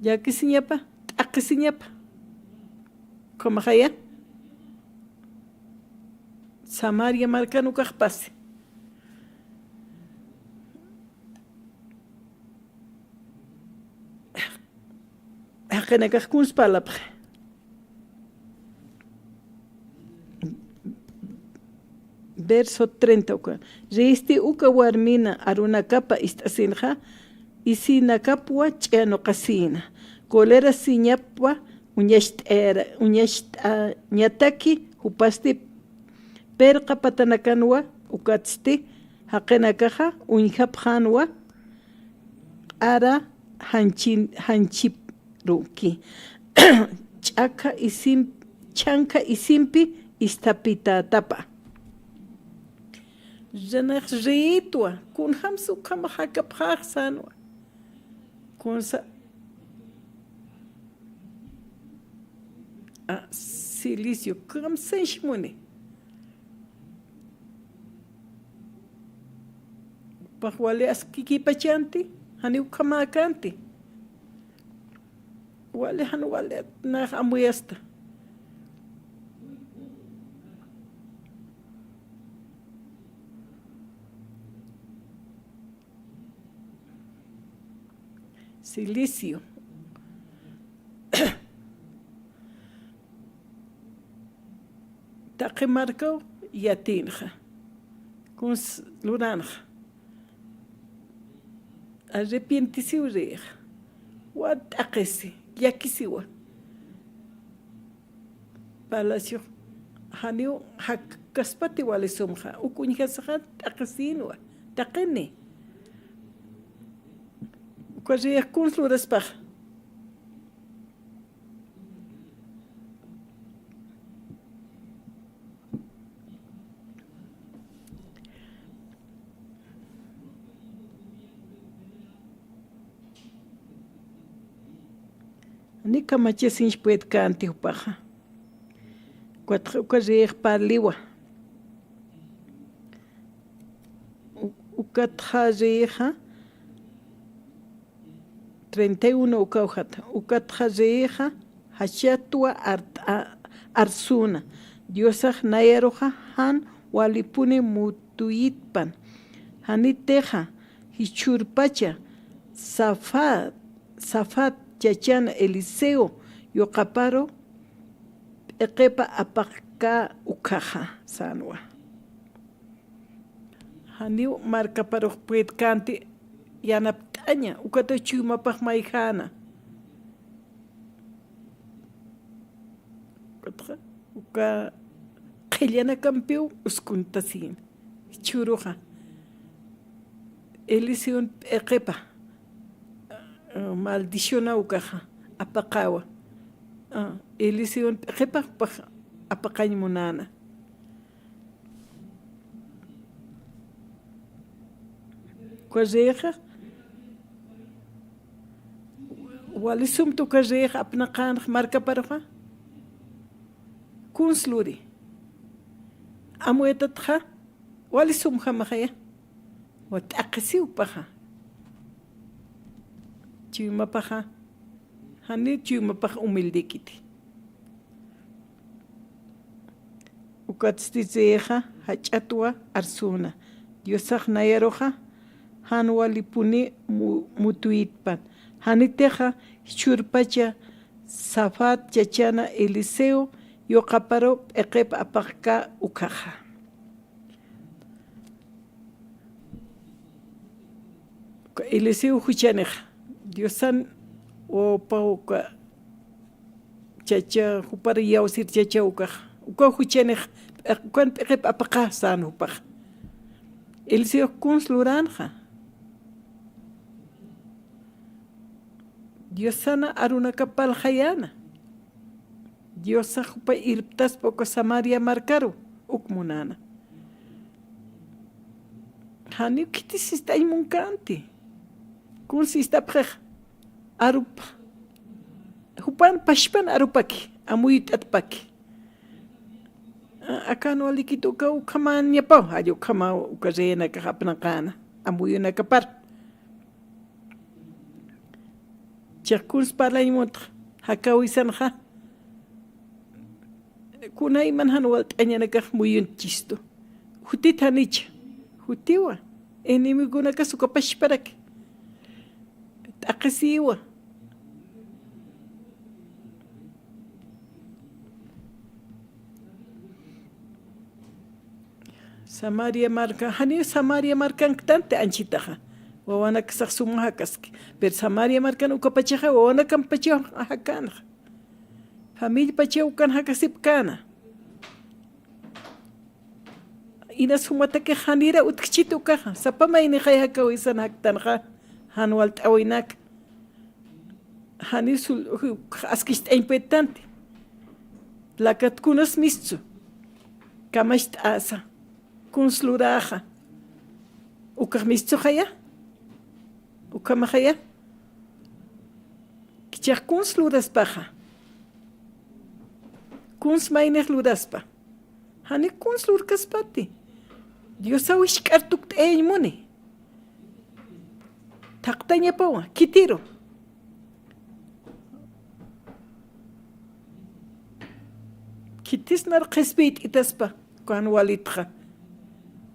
Llakisiñapa, t'aqisiñapa. Ukhamaxaya. Samaria markan ukaxpasi. Jaqinakax kuns parlapxi. Verso treinta uka. Risti uka warmina arunakapa ist'asinxa, isinakapwa ch'anuqasïna. Colerasiñapwa uñacht'ayara-, uñacht'añataki jupasti pirqa patanakanwa, ukatsti jaqinakaxa uñjapxänwa q'ara janchin-, janchiruki. Ch'akha isim-, chhanka isimpi isthapitätapa. Rinax rïtwa, kunjamsa ukhamax jakapxäx sänwa. Kunsa, a, silicio, kamsañs muni. Jupax wali askikipachanti, janiw ukhamäkänti. Wali jan wali nax amuyasta. Silicio. Taqi markaw yatïnxa. Kuns luranxa. Arrepentisiw rïxa. Wa t'aqisi, llakisiwa. Palacio, janiw jakkaspati wali sumxa, uk uñjasaxa t'aqisïnwa, taqini. Uka rïx kuns luraspaxa. Janiw kamachasiñs puedkänti jupaxa. Ukatxa uka rïx parliwa. U-, ukatxa rïxa, treinta y uno ukaw jat, ukatxa rïxa jachatwa art'a-, arsuna, Diosax nayaruxa jan walipuni mutuyitpan. Janitixa jichhürpacha Safat, Safat chachana Eliseo yuqaparu p'iqipa apaqkä ukhaxa sänwa. Janiw markaparux puedkänti yanapt'aña, ukatwa chuymapax mayjäna. Ukatxa, uka qhillanakampiw uskuntasïn. Jichhüruxa. Eliseon p'iqipa, eh, maldicionaw ukaxa, apaqäwa. Ah, Eliseon p'iqipa, jupax apaqañ munäna. Uka rïxa, wali sumta uka rïx apnaqänxa markaparuxa, kuns luri. Amuyatatxa, wali sumjamaxaya, wa t'aqisiw jupaxa. Chuymapaxa, janiw chuymapax humildïkiti. Ukatsti rïxa jach'atwa arsuna, Diosax nayaruxa jan walipuni mu-, mutuyitpan. Janitixa jichhürpacha Safat chachana Eliseo yuqaparu p'iqip apaqkä ukhaxa. Uka Eliseo juchanix, Diosan wawapaw uka chacha, jupar iyawsir chacha ukax, uka juchanix, p'iq-, ukan p'iqip apaqä sän jupax. Eliseox kuns luränxa. Diosana arunakap parlxayäna. Diosax jupa irptaspa uka Samaria markaru, uk munäna. Janiw khitis ist'añ munkänti. Kuns ist'apxix arupa. Jupan pachpan arupaki, amuyt'atpaki. A-, akan walikit uka ukhamäñapaw, jall ukhamaw uka reinakax apnaqäna. amuyunakapar. Chiqkuns parlañ muntxa, jakawisanxa, kunayman jan walt'añanakax muyuntchistu. Jutit janicha, jutiwa, enemigonakas ukapachparaki. T'aqhisiwa. Samaria marka, janiw Samaria markanktanti anchitaxa. Wawanakasax suma jakaski. Pero Samaria markan ukapachaxa, wawanakampachaw jakanxa. Familiapachaw ukan jakasipkäna. Inas jumatakix janira utjchit ukaxa. Sapa maynixay jakawisan jaktanxa, jan walt'äwinak. Janiw sul, ju-, askicht'añpïtanti. Plakat kunas mistsu. Kamacht'asa. Kuns luräxa. Ukax mistsuxaya. Ukhamaxaya. Jichhax kuns luraspaxa. Kuns maynix luraspa. Jani kuns lurkaspati. Diosaw jisk'ar tukt'ayañ muni. Thaqtañapawa, khitiru. Khitisnar qhispiyt'itaspa, ukan walitxa.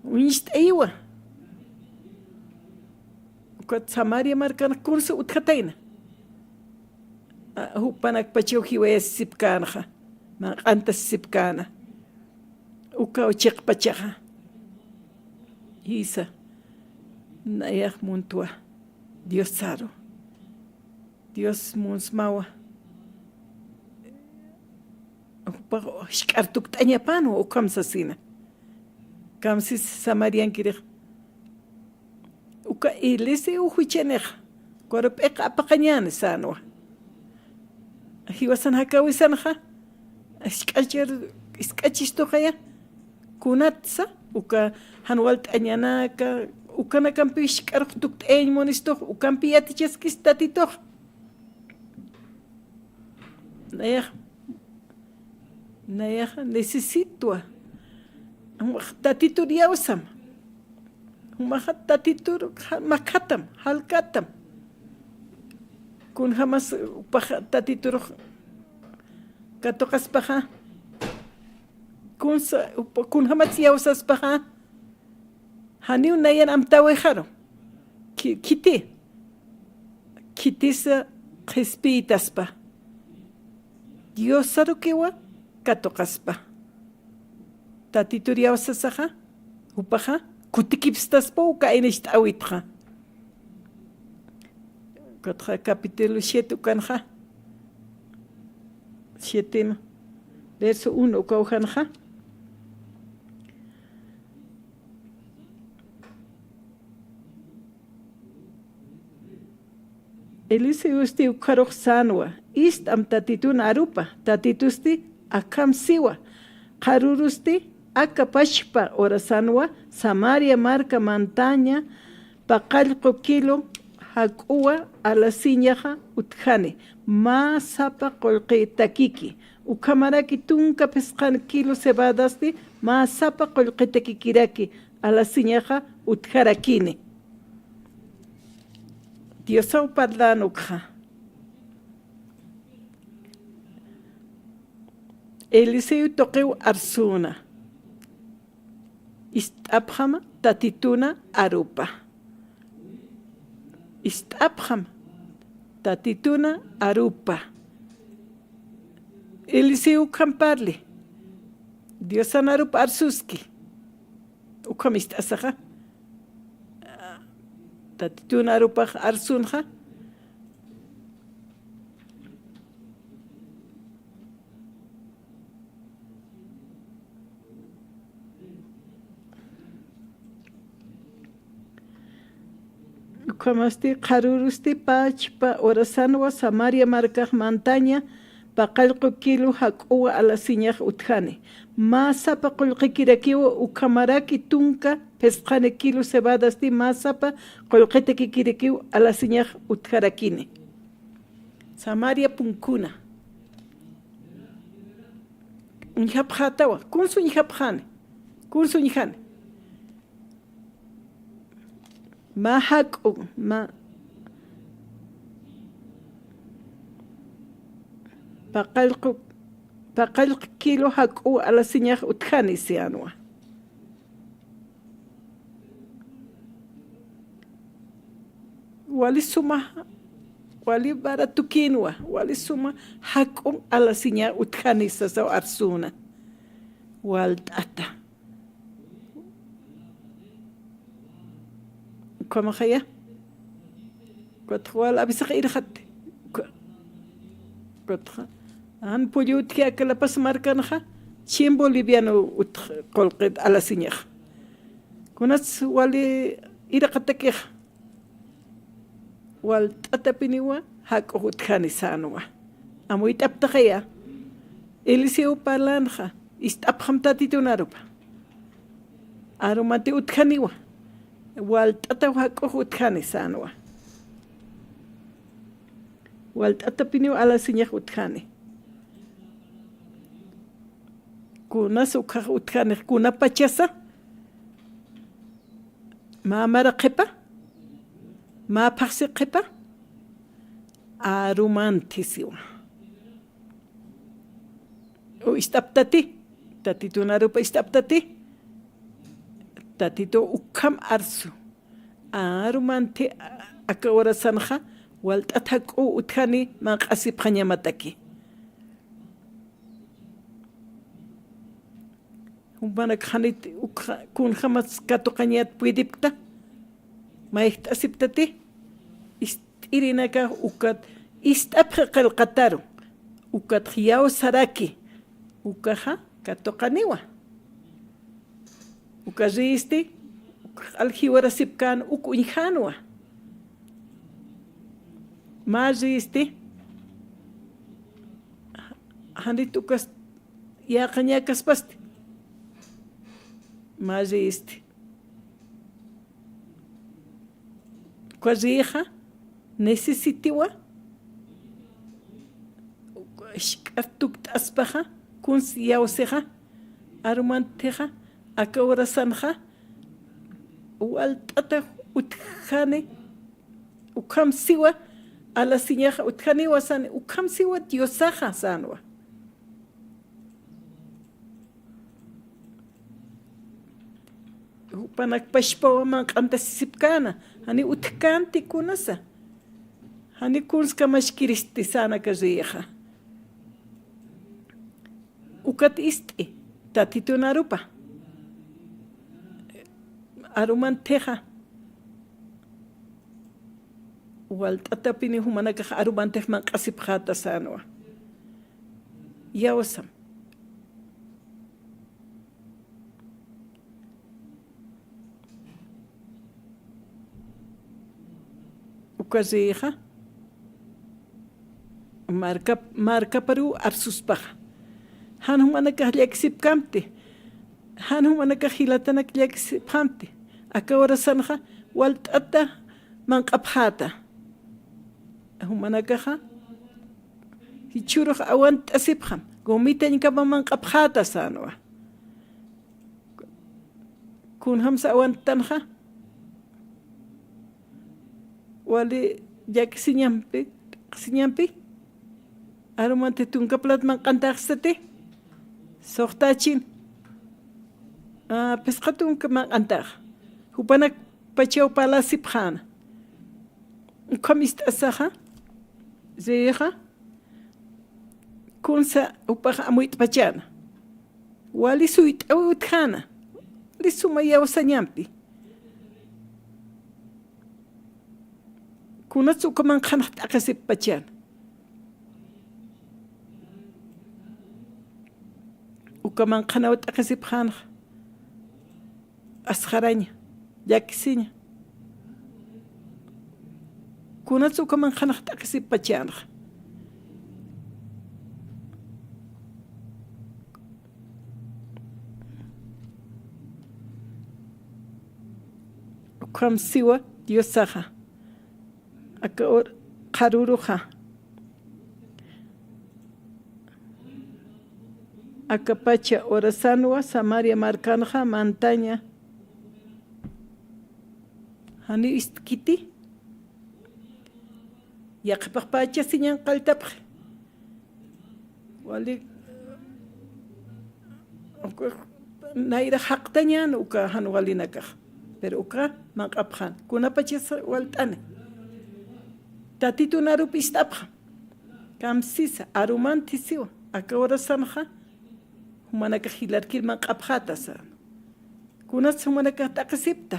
Uñst'ayiwa. Ukat Samaria markan kunsa utjatayna. A, jupanakpachaw jiwayasipkänxa, manq'antasipkäna. Ukaw chiqpachaxa. Jisa, nayax muntwa Diosaru. Dios munsmawa. Jupax jisk'ar tukt'añapänwa, ukham sasina. Kamsis Samariankirix. Uka Eliseo juchanix, ukaru p'iq apaqañäni sänwa. Jiwasan jakawisanxa, jisk'achir, jisk'achistuxaya, kunatsa, uka jan walt'añanaka, ukanakampiw jisk'arux tukt'ayañ munistux, ukampi yatichaskis Tatitux. Nayax Nayaxa necesitwa. Jumax Tatitur iyawsam. Jumaxa Tatitur ja-, makhatam, jalkatam. Kunjamas jupaxa Tatiturux katuqaspaxa. Kunsa, jupa-, kunjamas iyawsaspaxa. Janiw nayan amtäwixaru. Khi-, khiti. Khitisa qhispiytaspa. Diosarukiwa katuqaspa. Tatitur iyawsasaxa, jupaxa, kutikipstaspa uka aynicht'äwitxa. Ukatxa capítulo siete ukanxa. Siete, verso uno uka ujanxa. Eliseosti ukxarux sänwa, ist'am Tatitun arupa, Tatitusti akham siwa, qharürusti aka pachpa urasanwa, Samaria marka mantaña, paqallqu kilo jak'uwa alasiñaxa utjani, mä sapa qullqitakiki, ukhamaraki tunka phisqan kilo cebadasti, mä sapa qullqitakikiraki alasiñaxa utjarakini. Diosaw parlän ukxa. Eliseo tuqiw arsüna. Ist'apxam Tatituna arupa. Ist'apxam Tatituna arupa. Eliseo ukham parli. Diosan arupa arsuski. Ukham ist'asaxa. Tatitun arupax arsunxa. Ukhamasti qharürusti pachpa urasanwa Samaria markax mantaña paqallqu kilo jak'uwa alasiñax utjani. Mä sapa qullqikirakiw ukhamaraki tunka phisqani kilo cebadasti mä sapa qullqitakikirakiw alasiñax utjarakini. Samaria punkuna. Uñjapxätawa, kunsa uñjapxani, kunsa uñjani. Mä jak'u, mä paqallqu, paqallq kilo jak'u alasiñax utjani sänwa. Wali suma, wali baratukinwa, wali suma jak'u alasiñax utjani sasaw arsuna. Walt'ata. Ukhamaxaya. Kutxa wal avisax irxati. Ku-, kutxa. Jan pullu utji aka La Paz markanxa, cien boliviano utx qullqit alasiñax. Kunats wali irxatakix. Walt'atapiniwa jak'ux utjani sänwa. Amuyt'aptaxaya. Eliseo parlanxa, ist'apxam Tatitun arupa. Arumanti utjaniwa. Walt'ataw jak'ux utjani sänwa. Walt'atapiniw alasiñax utjani. Kunas ukhax utjanix, kuna pachasa. Mä mara qhipa, mä phaxsi qhipa, arumanti siwa. U ist'aptati, Tatitun arupa ist'aptati, Tatitu ukham arsu. Arumanti aka urasanxa, walt'at jak'u utjani manq'asipxañamataki. Jumanakax janit ukxa, kunjämas katuqañat puedipkta, mayjt'asipktati, ist'irinakax ukat ist'apxi qillqataru, ukat iyawsaraki, ukaxa katuqaniwa. Uka riyisti, uka q'al jiwarasipkän uk uñjänwa. Mä riyisti, janit ukas yäqañäkaspasti. Mä riyisti. Uka riyixa necesitiwa, uka jisk'at tukt'aspaxa, kuns iyawsixa, arumantixa, aka urasanxa, walt'ata utjani, ukham siwa, alasiñaxa utjaniwa sani, ukham siwa Diosaxa sänwa. Jupanak pachpawa manq'antasisipkäna, jani utjkänti kunasa, jani kuns kamaskiristi sänaka riyixa. Ukat ist'i, Tatitun arupa. Arumantixa. Walt'atapini jumanakax arumantix manq'asipxäta sänwa. Iyawsam. Uka riyixa, markap-, markaparuw arsuspaxa. Jan jumanakax llakisipkamti, jan jumanakax jilatanak llakisipxamti, aka urasanxa walt'ata manq'apxäta. Jumanakaxa, jichhürux awantt'asipxam, gomitañkama manq'apxäta sänwa. Kunjamsa awanttanxa, wali llakisiñampi, siñampi, arumanti tunka plata manq'antaxsati, suxtachin, a, phisqa tunka manq'antax, jupanak pachaw parlasipxäna. Ukham ist'asaxa, riyixa, kunsa jupax amuyt'pachäna. Wali suyt'awi utjäna, wali suma iyawsañampi. Kunats uka manqhanax t'aqhisipxäna. Uka manqhanaw t'aqhisipxänxa. Asxaraña, llakisiña. Kunats uka manqhanax t'aqhisipxäna. Ukham siwa Diosaxa. Aka ur-, qharüruxa. Akapacha urasanwa Samaria markanxa mantaña. Janiw istkiti. Yaqhipax pachasiñan qalltapxi. Wali, uka nayra jaqtañän uka jan walinakax. Pero uka manq'apxän. Kunapachasa walt'ani. Tatitun arup ist'apxam. Kamsisa, arumanti siwa. Aka horasanxa, jumanakax jilarkir manq'apxäta sän. Kunats jumanakax t'aqhisipta.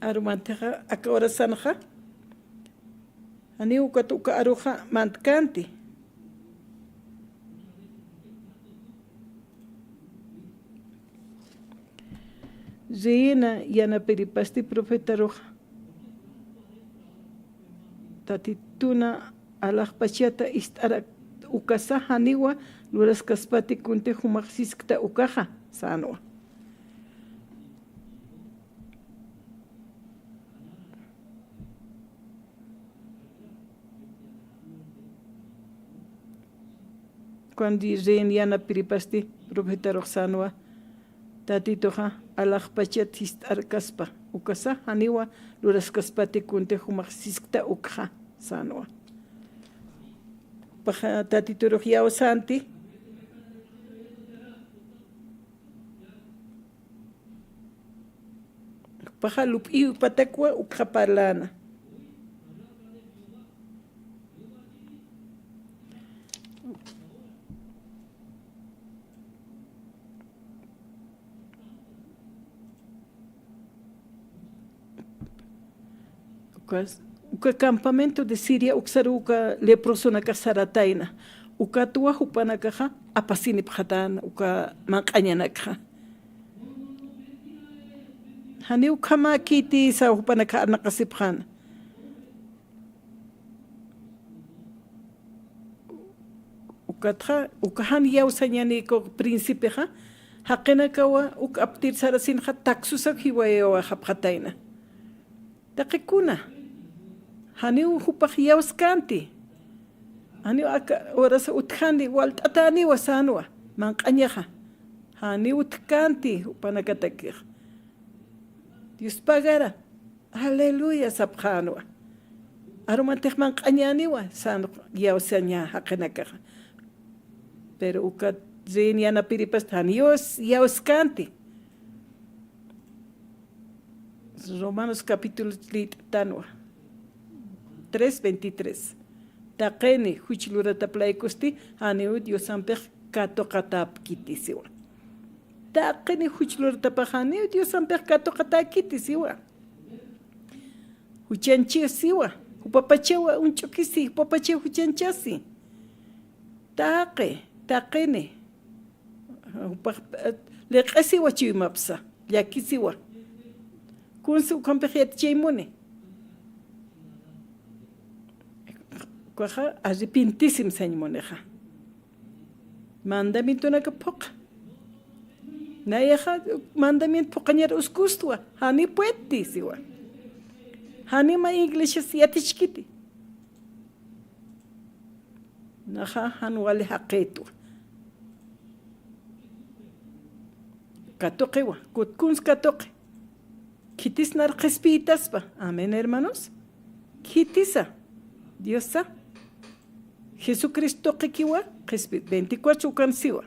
Arumantixa, aka horasanxa, janiw ukat uka aruxa mantkänti. Reina yanapiripasti profetaruxa. Tatituna alaxpachata ist'ara ukasa janiwa luraskaspati kuntix jumax siskta ukaxa sänwa. Cuando reina yanapiripasti profetarux sänwa, Tatituxa alaxpachat jist'arkaspa, ukasa janiwa luraskaspati kuntix jumax siskta ukxa sänwa. Paxa Tatiturux iyawsänti. Paxa lup'iw patakwa ukxa parläna. Uka, uka campamento de Siria uksaru uka leprosonakax saratayna. Ukatwa jupanakaxa apasinipxatäna uka manq'añanakxa. Janiw ukhamäkiti sa jupanakax arnaqasipxäna. Ukatxa, uka jan iyawsañäni uka principexa, jaqinakawa uk aptir sarasinxa taksusak jiwayawaxapxatayna. Taqi kuna, janiw jupax iyawskänti. Janiw aka horasa utjani, walt'atäniwa sänwa, manq'añaxa. Janiw utjkänti jupanakatakix. Dios pagara. Aleluya, sapxänwa. Arumantix manq'añäniwa, sän iyawsañä jaqinakaxa. Pero uka reina yanapiripasti janiw iyawskänti. Romanos capítulo lït'tanwa. Tres veintitrés. Taqini juch luratap laykusti, janiw Diosampix katuqatäpkiti siwa. Taqini juch luratapax janiw Diosampix katuqatäkiti siwa. Juchanchasiwa, jupapachawa uñch'ukisi, jupapachaw juchanchasi. Taqi, taqini. Jupax, eh, liq'isiwa chuymapsa, llakisiwa. Kunsa ukhampix yatichañ muni. Ukaxa arrepentisim sañ munixa. Mandamientonaka phuqa. Nayaxa mandamiento phuqañar uskustwa, jani puedti siwa. Jani mä iglesias yatichkiti. Naxa jan wali jaqitwa. Katuqiwa, kutkuns katuqi. Khitis nar qhispiytaspa. Amén, hermanos. Khitisa. Diosa. Jesucristo tuqikiwa, qhispi, veinticuatro ukan siwa.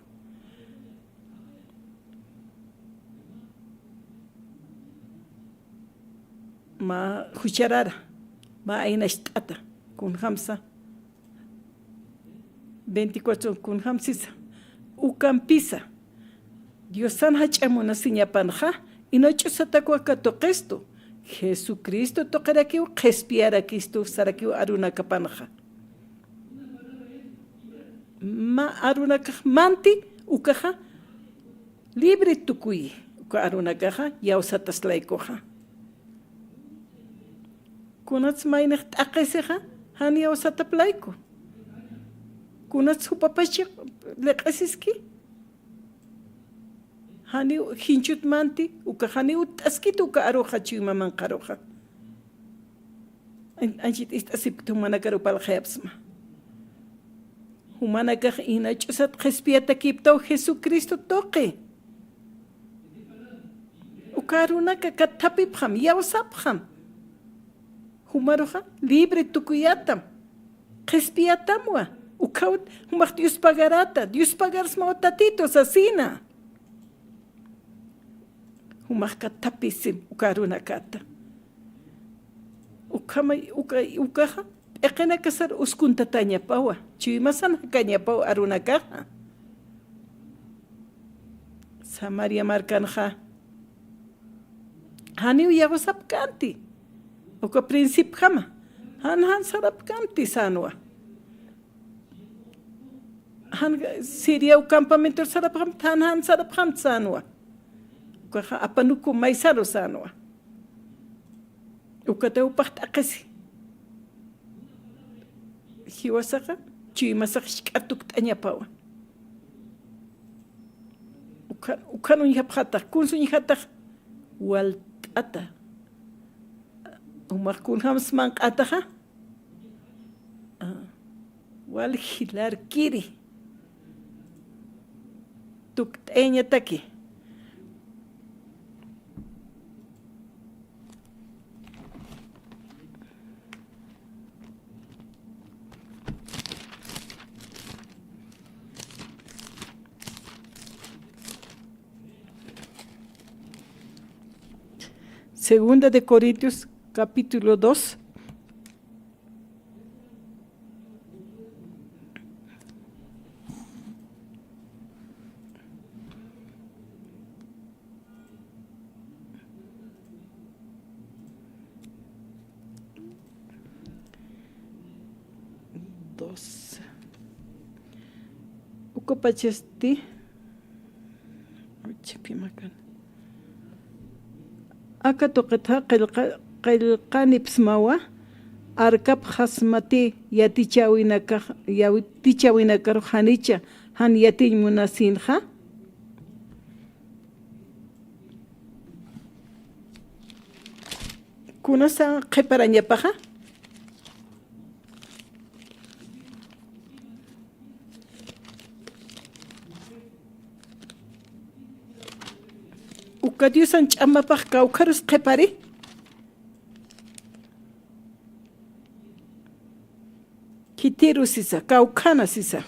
Mä jucharara, mä aynacht'ata, kunjamsa. Veinticuatro, kunjam sisa. Ukampisa. Diosan jach'a munasiñapanxa, ina ch'usatakwa katuqistu. Jesucristo tuqirakiw, qhispiyarakistu, sarakiw arunakapanxa. Mä arunakax manti, ukaxa libre tukuyi, uka arunakaxa iyawsatas laykuxa. Kunats maynix t'aqisixa, jan iyawsatap layku. Kunats jupapachi liq'isiski. Janiw jinchut manti, uka janiw t'askit uka aruxa chuyma manq'aruxa. Anchit ist'asipkta jumanakar upalxayapsma. Jumanakax ina ch'usat qhispiyatakiptaw Jesucristo tuqi. Uka arunaka kathapipxam, yawsapxam. Jumaruxa libre tukuyatam. Qhispiyatamwa. Ukhaw jumax Dios pagarata. Dios pagarsmaw Tatitu sasina. Jumax kathapisim uka arunakata. Ukhama, uka, ukaxa p'iqinakasar uskuntatañapawa, chuymasan jakañapawa arunakaxa. Samaria markanxa janiw yawsapkänti, uka principjama jan jan sarapkänti sänwa. Jan Siriaw campamentor sarapxam, jan jan sarapxam sänwa. Ukaxa apanuku maysaru sänwa. Ukata jupax t'aqhisi. Jiwasaxa, chuymasax jisk'a tukt'añapawa. Ukha, ukhan uñjapxatax, kunsa uñjatax, walt'ata. Jumax kunjams manq'ataxa. Ah, wal jilarkiri. Tukt'ayañataki. Segunda de Corintios, capítulo dos. Dos. Ukapachasti. Uy, chipimakan. Aka tuqitxa qillqa-, qillqanipsmawa, arkapxasmati yatichäwinakax, yatichäwinakarux janicha, jan yatiñ munasinxa. Kunasa qhiparañapaxa. Uka Diosan ch'amapax kawkharus qhipari. Khitiru sisa, kawkhana sisa.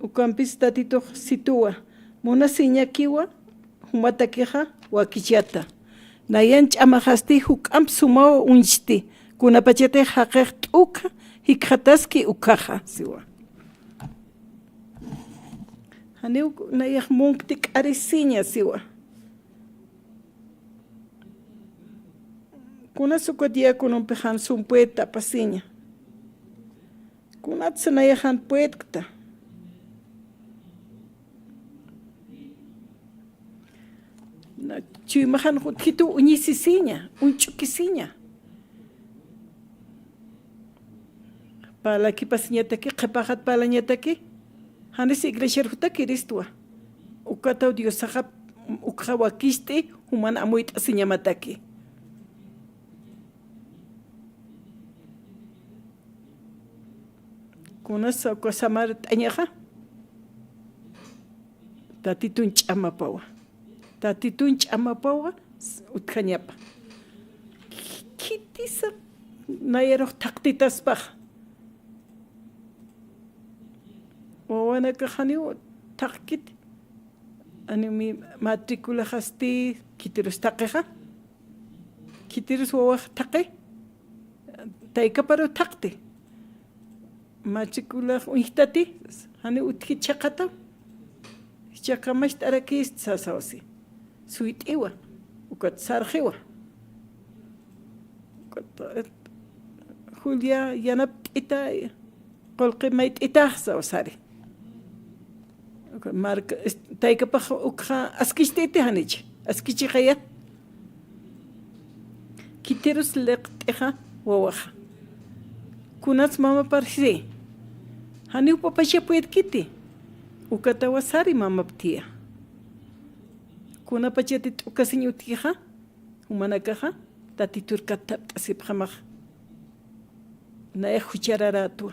Ukampis Tatitux situwa, munasiñakiwa, jumatakixa wakichata. Nayan ch'amaxasti juk'amp sumaw uñsti, kunapachatix jaqix t'ukha jikxataski ukhaxa, siwa. Janiw nayax munkti k'arisiña, siwa. Kunas uka diaconompi jan sum puedkta apasiña. Kunatsa nayax jan puedkta. Na, chuymaxan utjitu uñisisiña, uñch'ukisiña. Parlakipasiñataki, qhipaxat parlañataki, janis iglesiar jutakiristwa. Ukataw Diosaxa, ukxa wakicht'i, juman amuyt'asiñamataki. Kunasa uka samart'añaxa, Tatitun ch'amapawa. Tatitun ch'amapawa, utjañapa. Khitisa nayarux thaqtitaspax. Wawanakax janiw thaqkit, janiw mi matriculaxasti khitirus thaqixa. Khitirus wawax thaqi, taykaparu thaqti. Matriculax uñjtati, janiw utjit chhaqataw. Jichhax kamacht'arakist sasaw si. Suyt'iwa, ukat sarxiwa. Ukat, eh, Julia yanapt'ita, qullqi mayt'itax saw sari. Marka, es-, taykapax ukxa askicht'iti janich, askichixaya. Khitirus liqt'ixa wawaxa. Kunats mamapar jiri. Janiw papachapuytkiti. Ukatawa sari mamaptiya. Kunapachati t'ukasiñ utjixa. Jumanakaxa, Tatitur katt'apt'asipxamax. Nayax juchararätwa.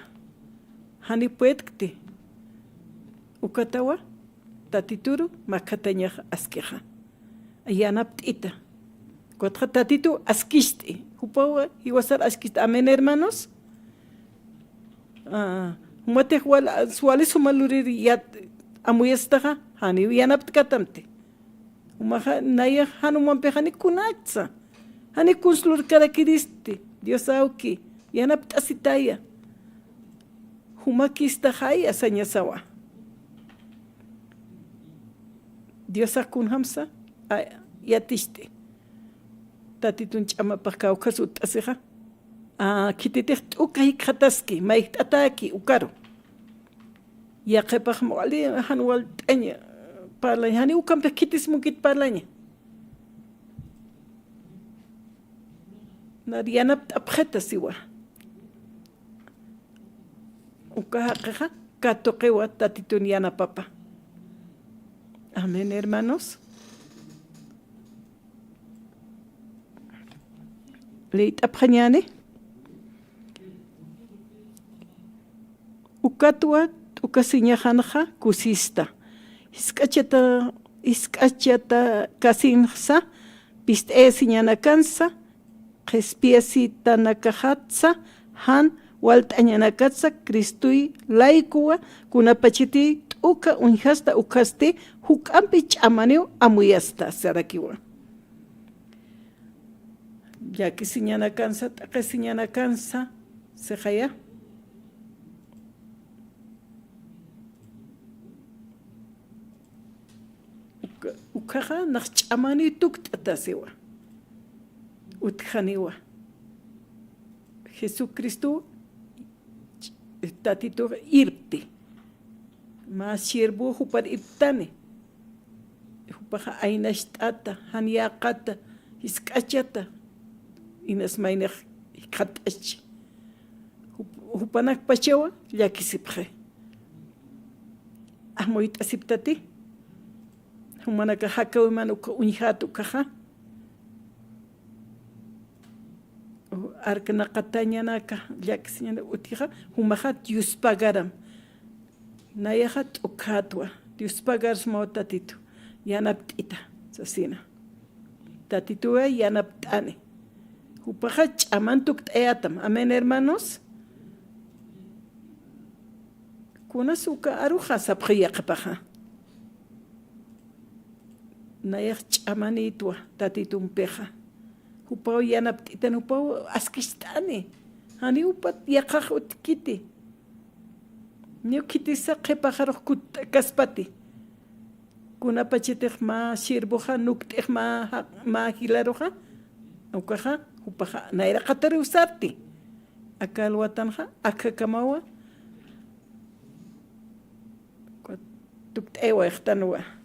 Janiw puedkti. Ukatawa, Tatituru, makhatañax askixa. Yanapt'ita. Ukatxa Tatitu askist'i. Jupawa, jiwasar askist'i. Amén, hermanos. Ah, jumatix wal, wali suma lurir yat, amuyastaxa, janiw yanapt'katamti. Jumaxa, nayax jan umampixa jani kunatsa. Jani kuns lurkarakiristi. Dios awki, yanapt'asitaya. Jumakistaxaya sañasawa. Diosax kunjamsa, a, yatisti. Tatitun ch'amapax kawkhas utt'asixa. A, khititix t'uka jikxataski, mayjt'ataki, ukaru. Yaqhipax wali jan walt'añ parlaña, jani ukampix khitis mukit parlaña. Nar yanapt'apxita siwa. Uka jaqixa, katuqiwa Tatitun yanapapa. Amén, hermanos. Liyt'apxañäni. Ukatwa t'ukasiñaxanxa kusista. Jisk'achata, jisk'achata kasinxsa, pist'ayasiñanakansa, qhispiyasitanakaxatsa, jan walt'añanakatsa, Cristoy laykuwa, kunapachati t'uka uñjasta ukhasti, juk'ampi ch'amaniw amuyasta, sarakiwa. Llakisiñanakansa, t'aqhisiñanakansa, sixaya. Uka, ukhaxa nax ch'amaniw tukt'atasiwa. Utjaniwa. Jesucristo Tatitux irpti. Mä siervo jupar irptani. Jupaxa aynacht'ata, jan yäqata, jisk'achata, inas maynax jikxat'achi. Jup-, jupanakpachawa llakisipxi. Amuyt'asiptati. Jumanakax jakäwiman uka uñjät ukaxa. Arknaqatañanaka, llakisiñanaka utjixa, jumaxa Dios pagaram. Nayaxa t'ukatwa, Dios pagar suma Tatitu, yanapt'ita, sasina. Tatituwa yanapt'ani. Jupaxa ch'aman tukt'ayätam. Amén, hermanos. Kunas uka aruxa sapxi yaqhipaxa. Nayax ch'amanïtwa Tatitumpixa. Jupaw yanapt'itan, jupaw askicht'ani. Janiw upat yaqhax utjkiti. Niw khitisa qhipaxarux kutt'kaspati. Kunapachatix mä siervoxa, nukt'ix mä ja-, mä jilaruxa, ukaxa, jupaxa, nayraqatariw sarti. Aka alwatanxa, akakamawa, tukt'aywayxtanwa.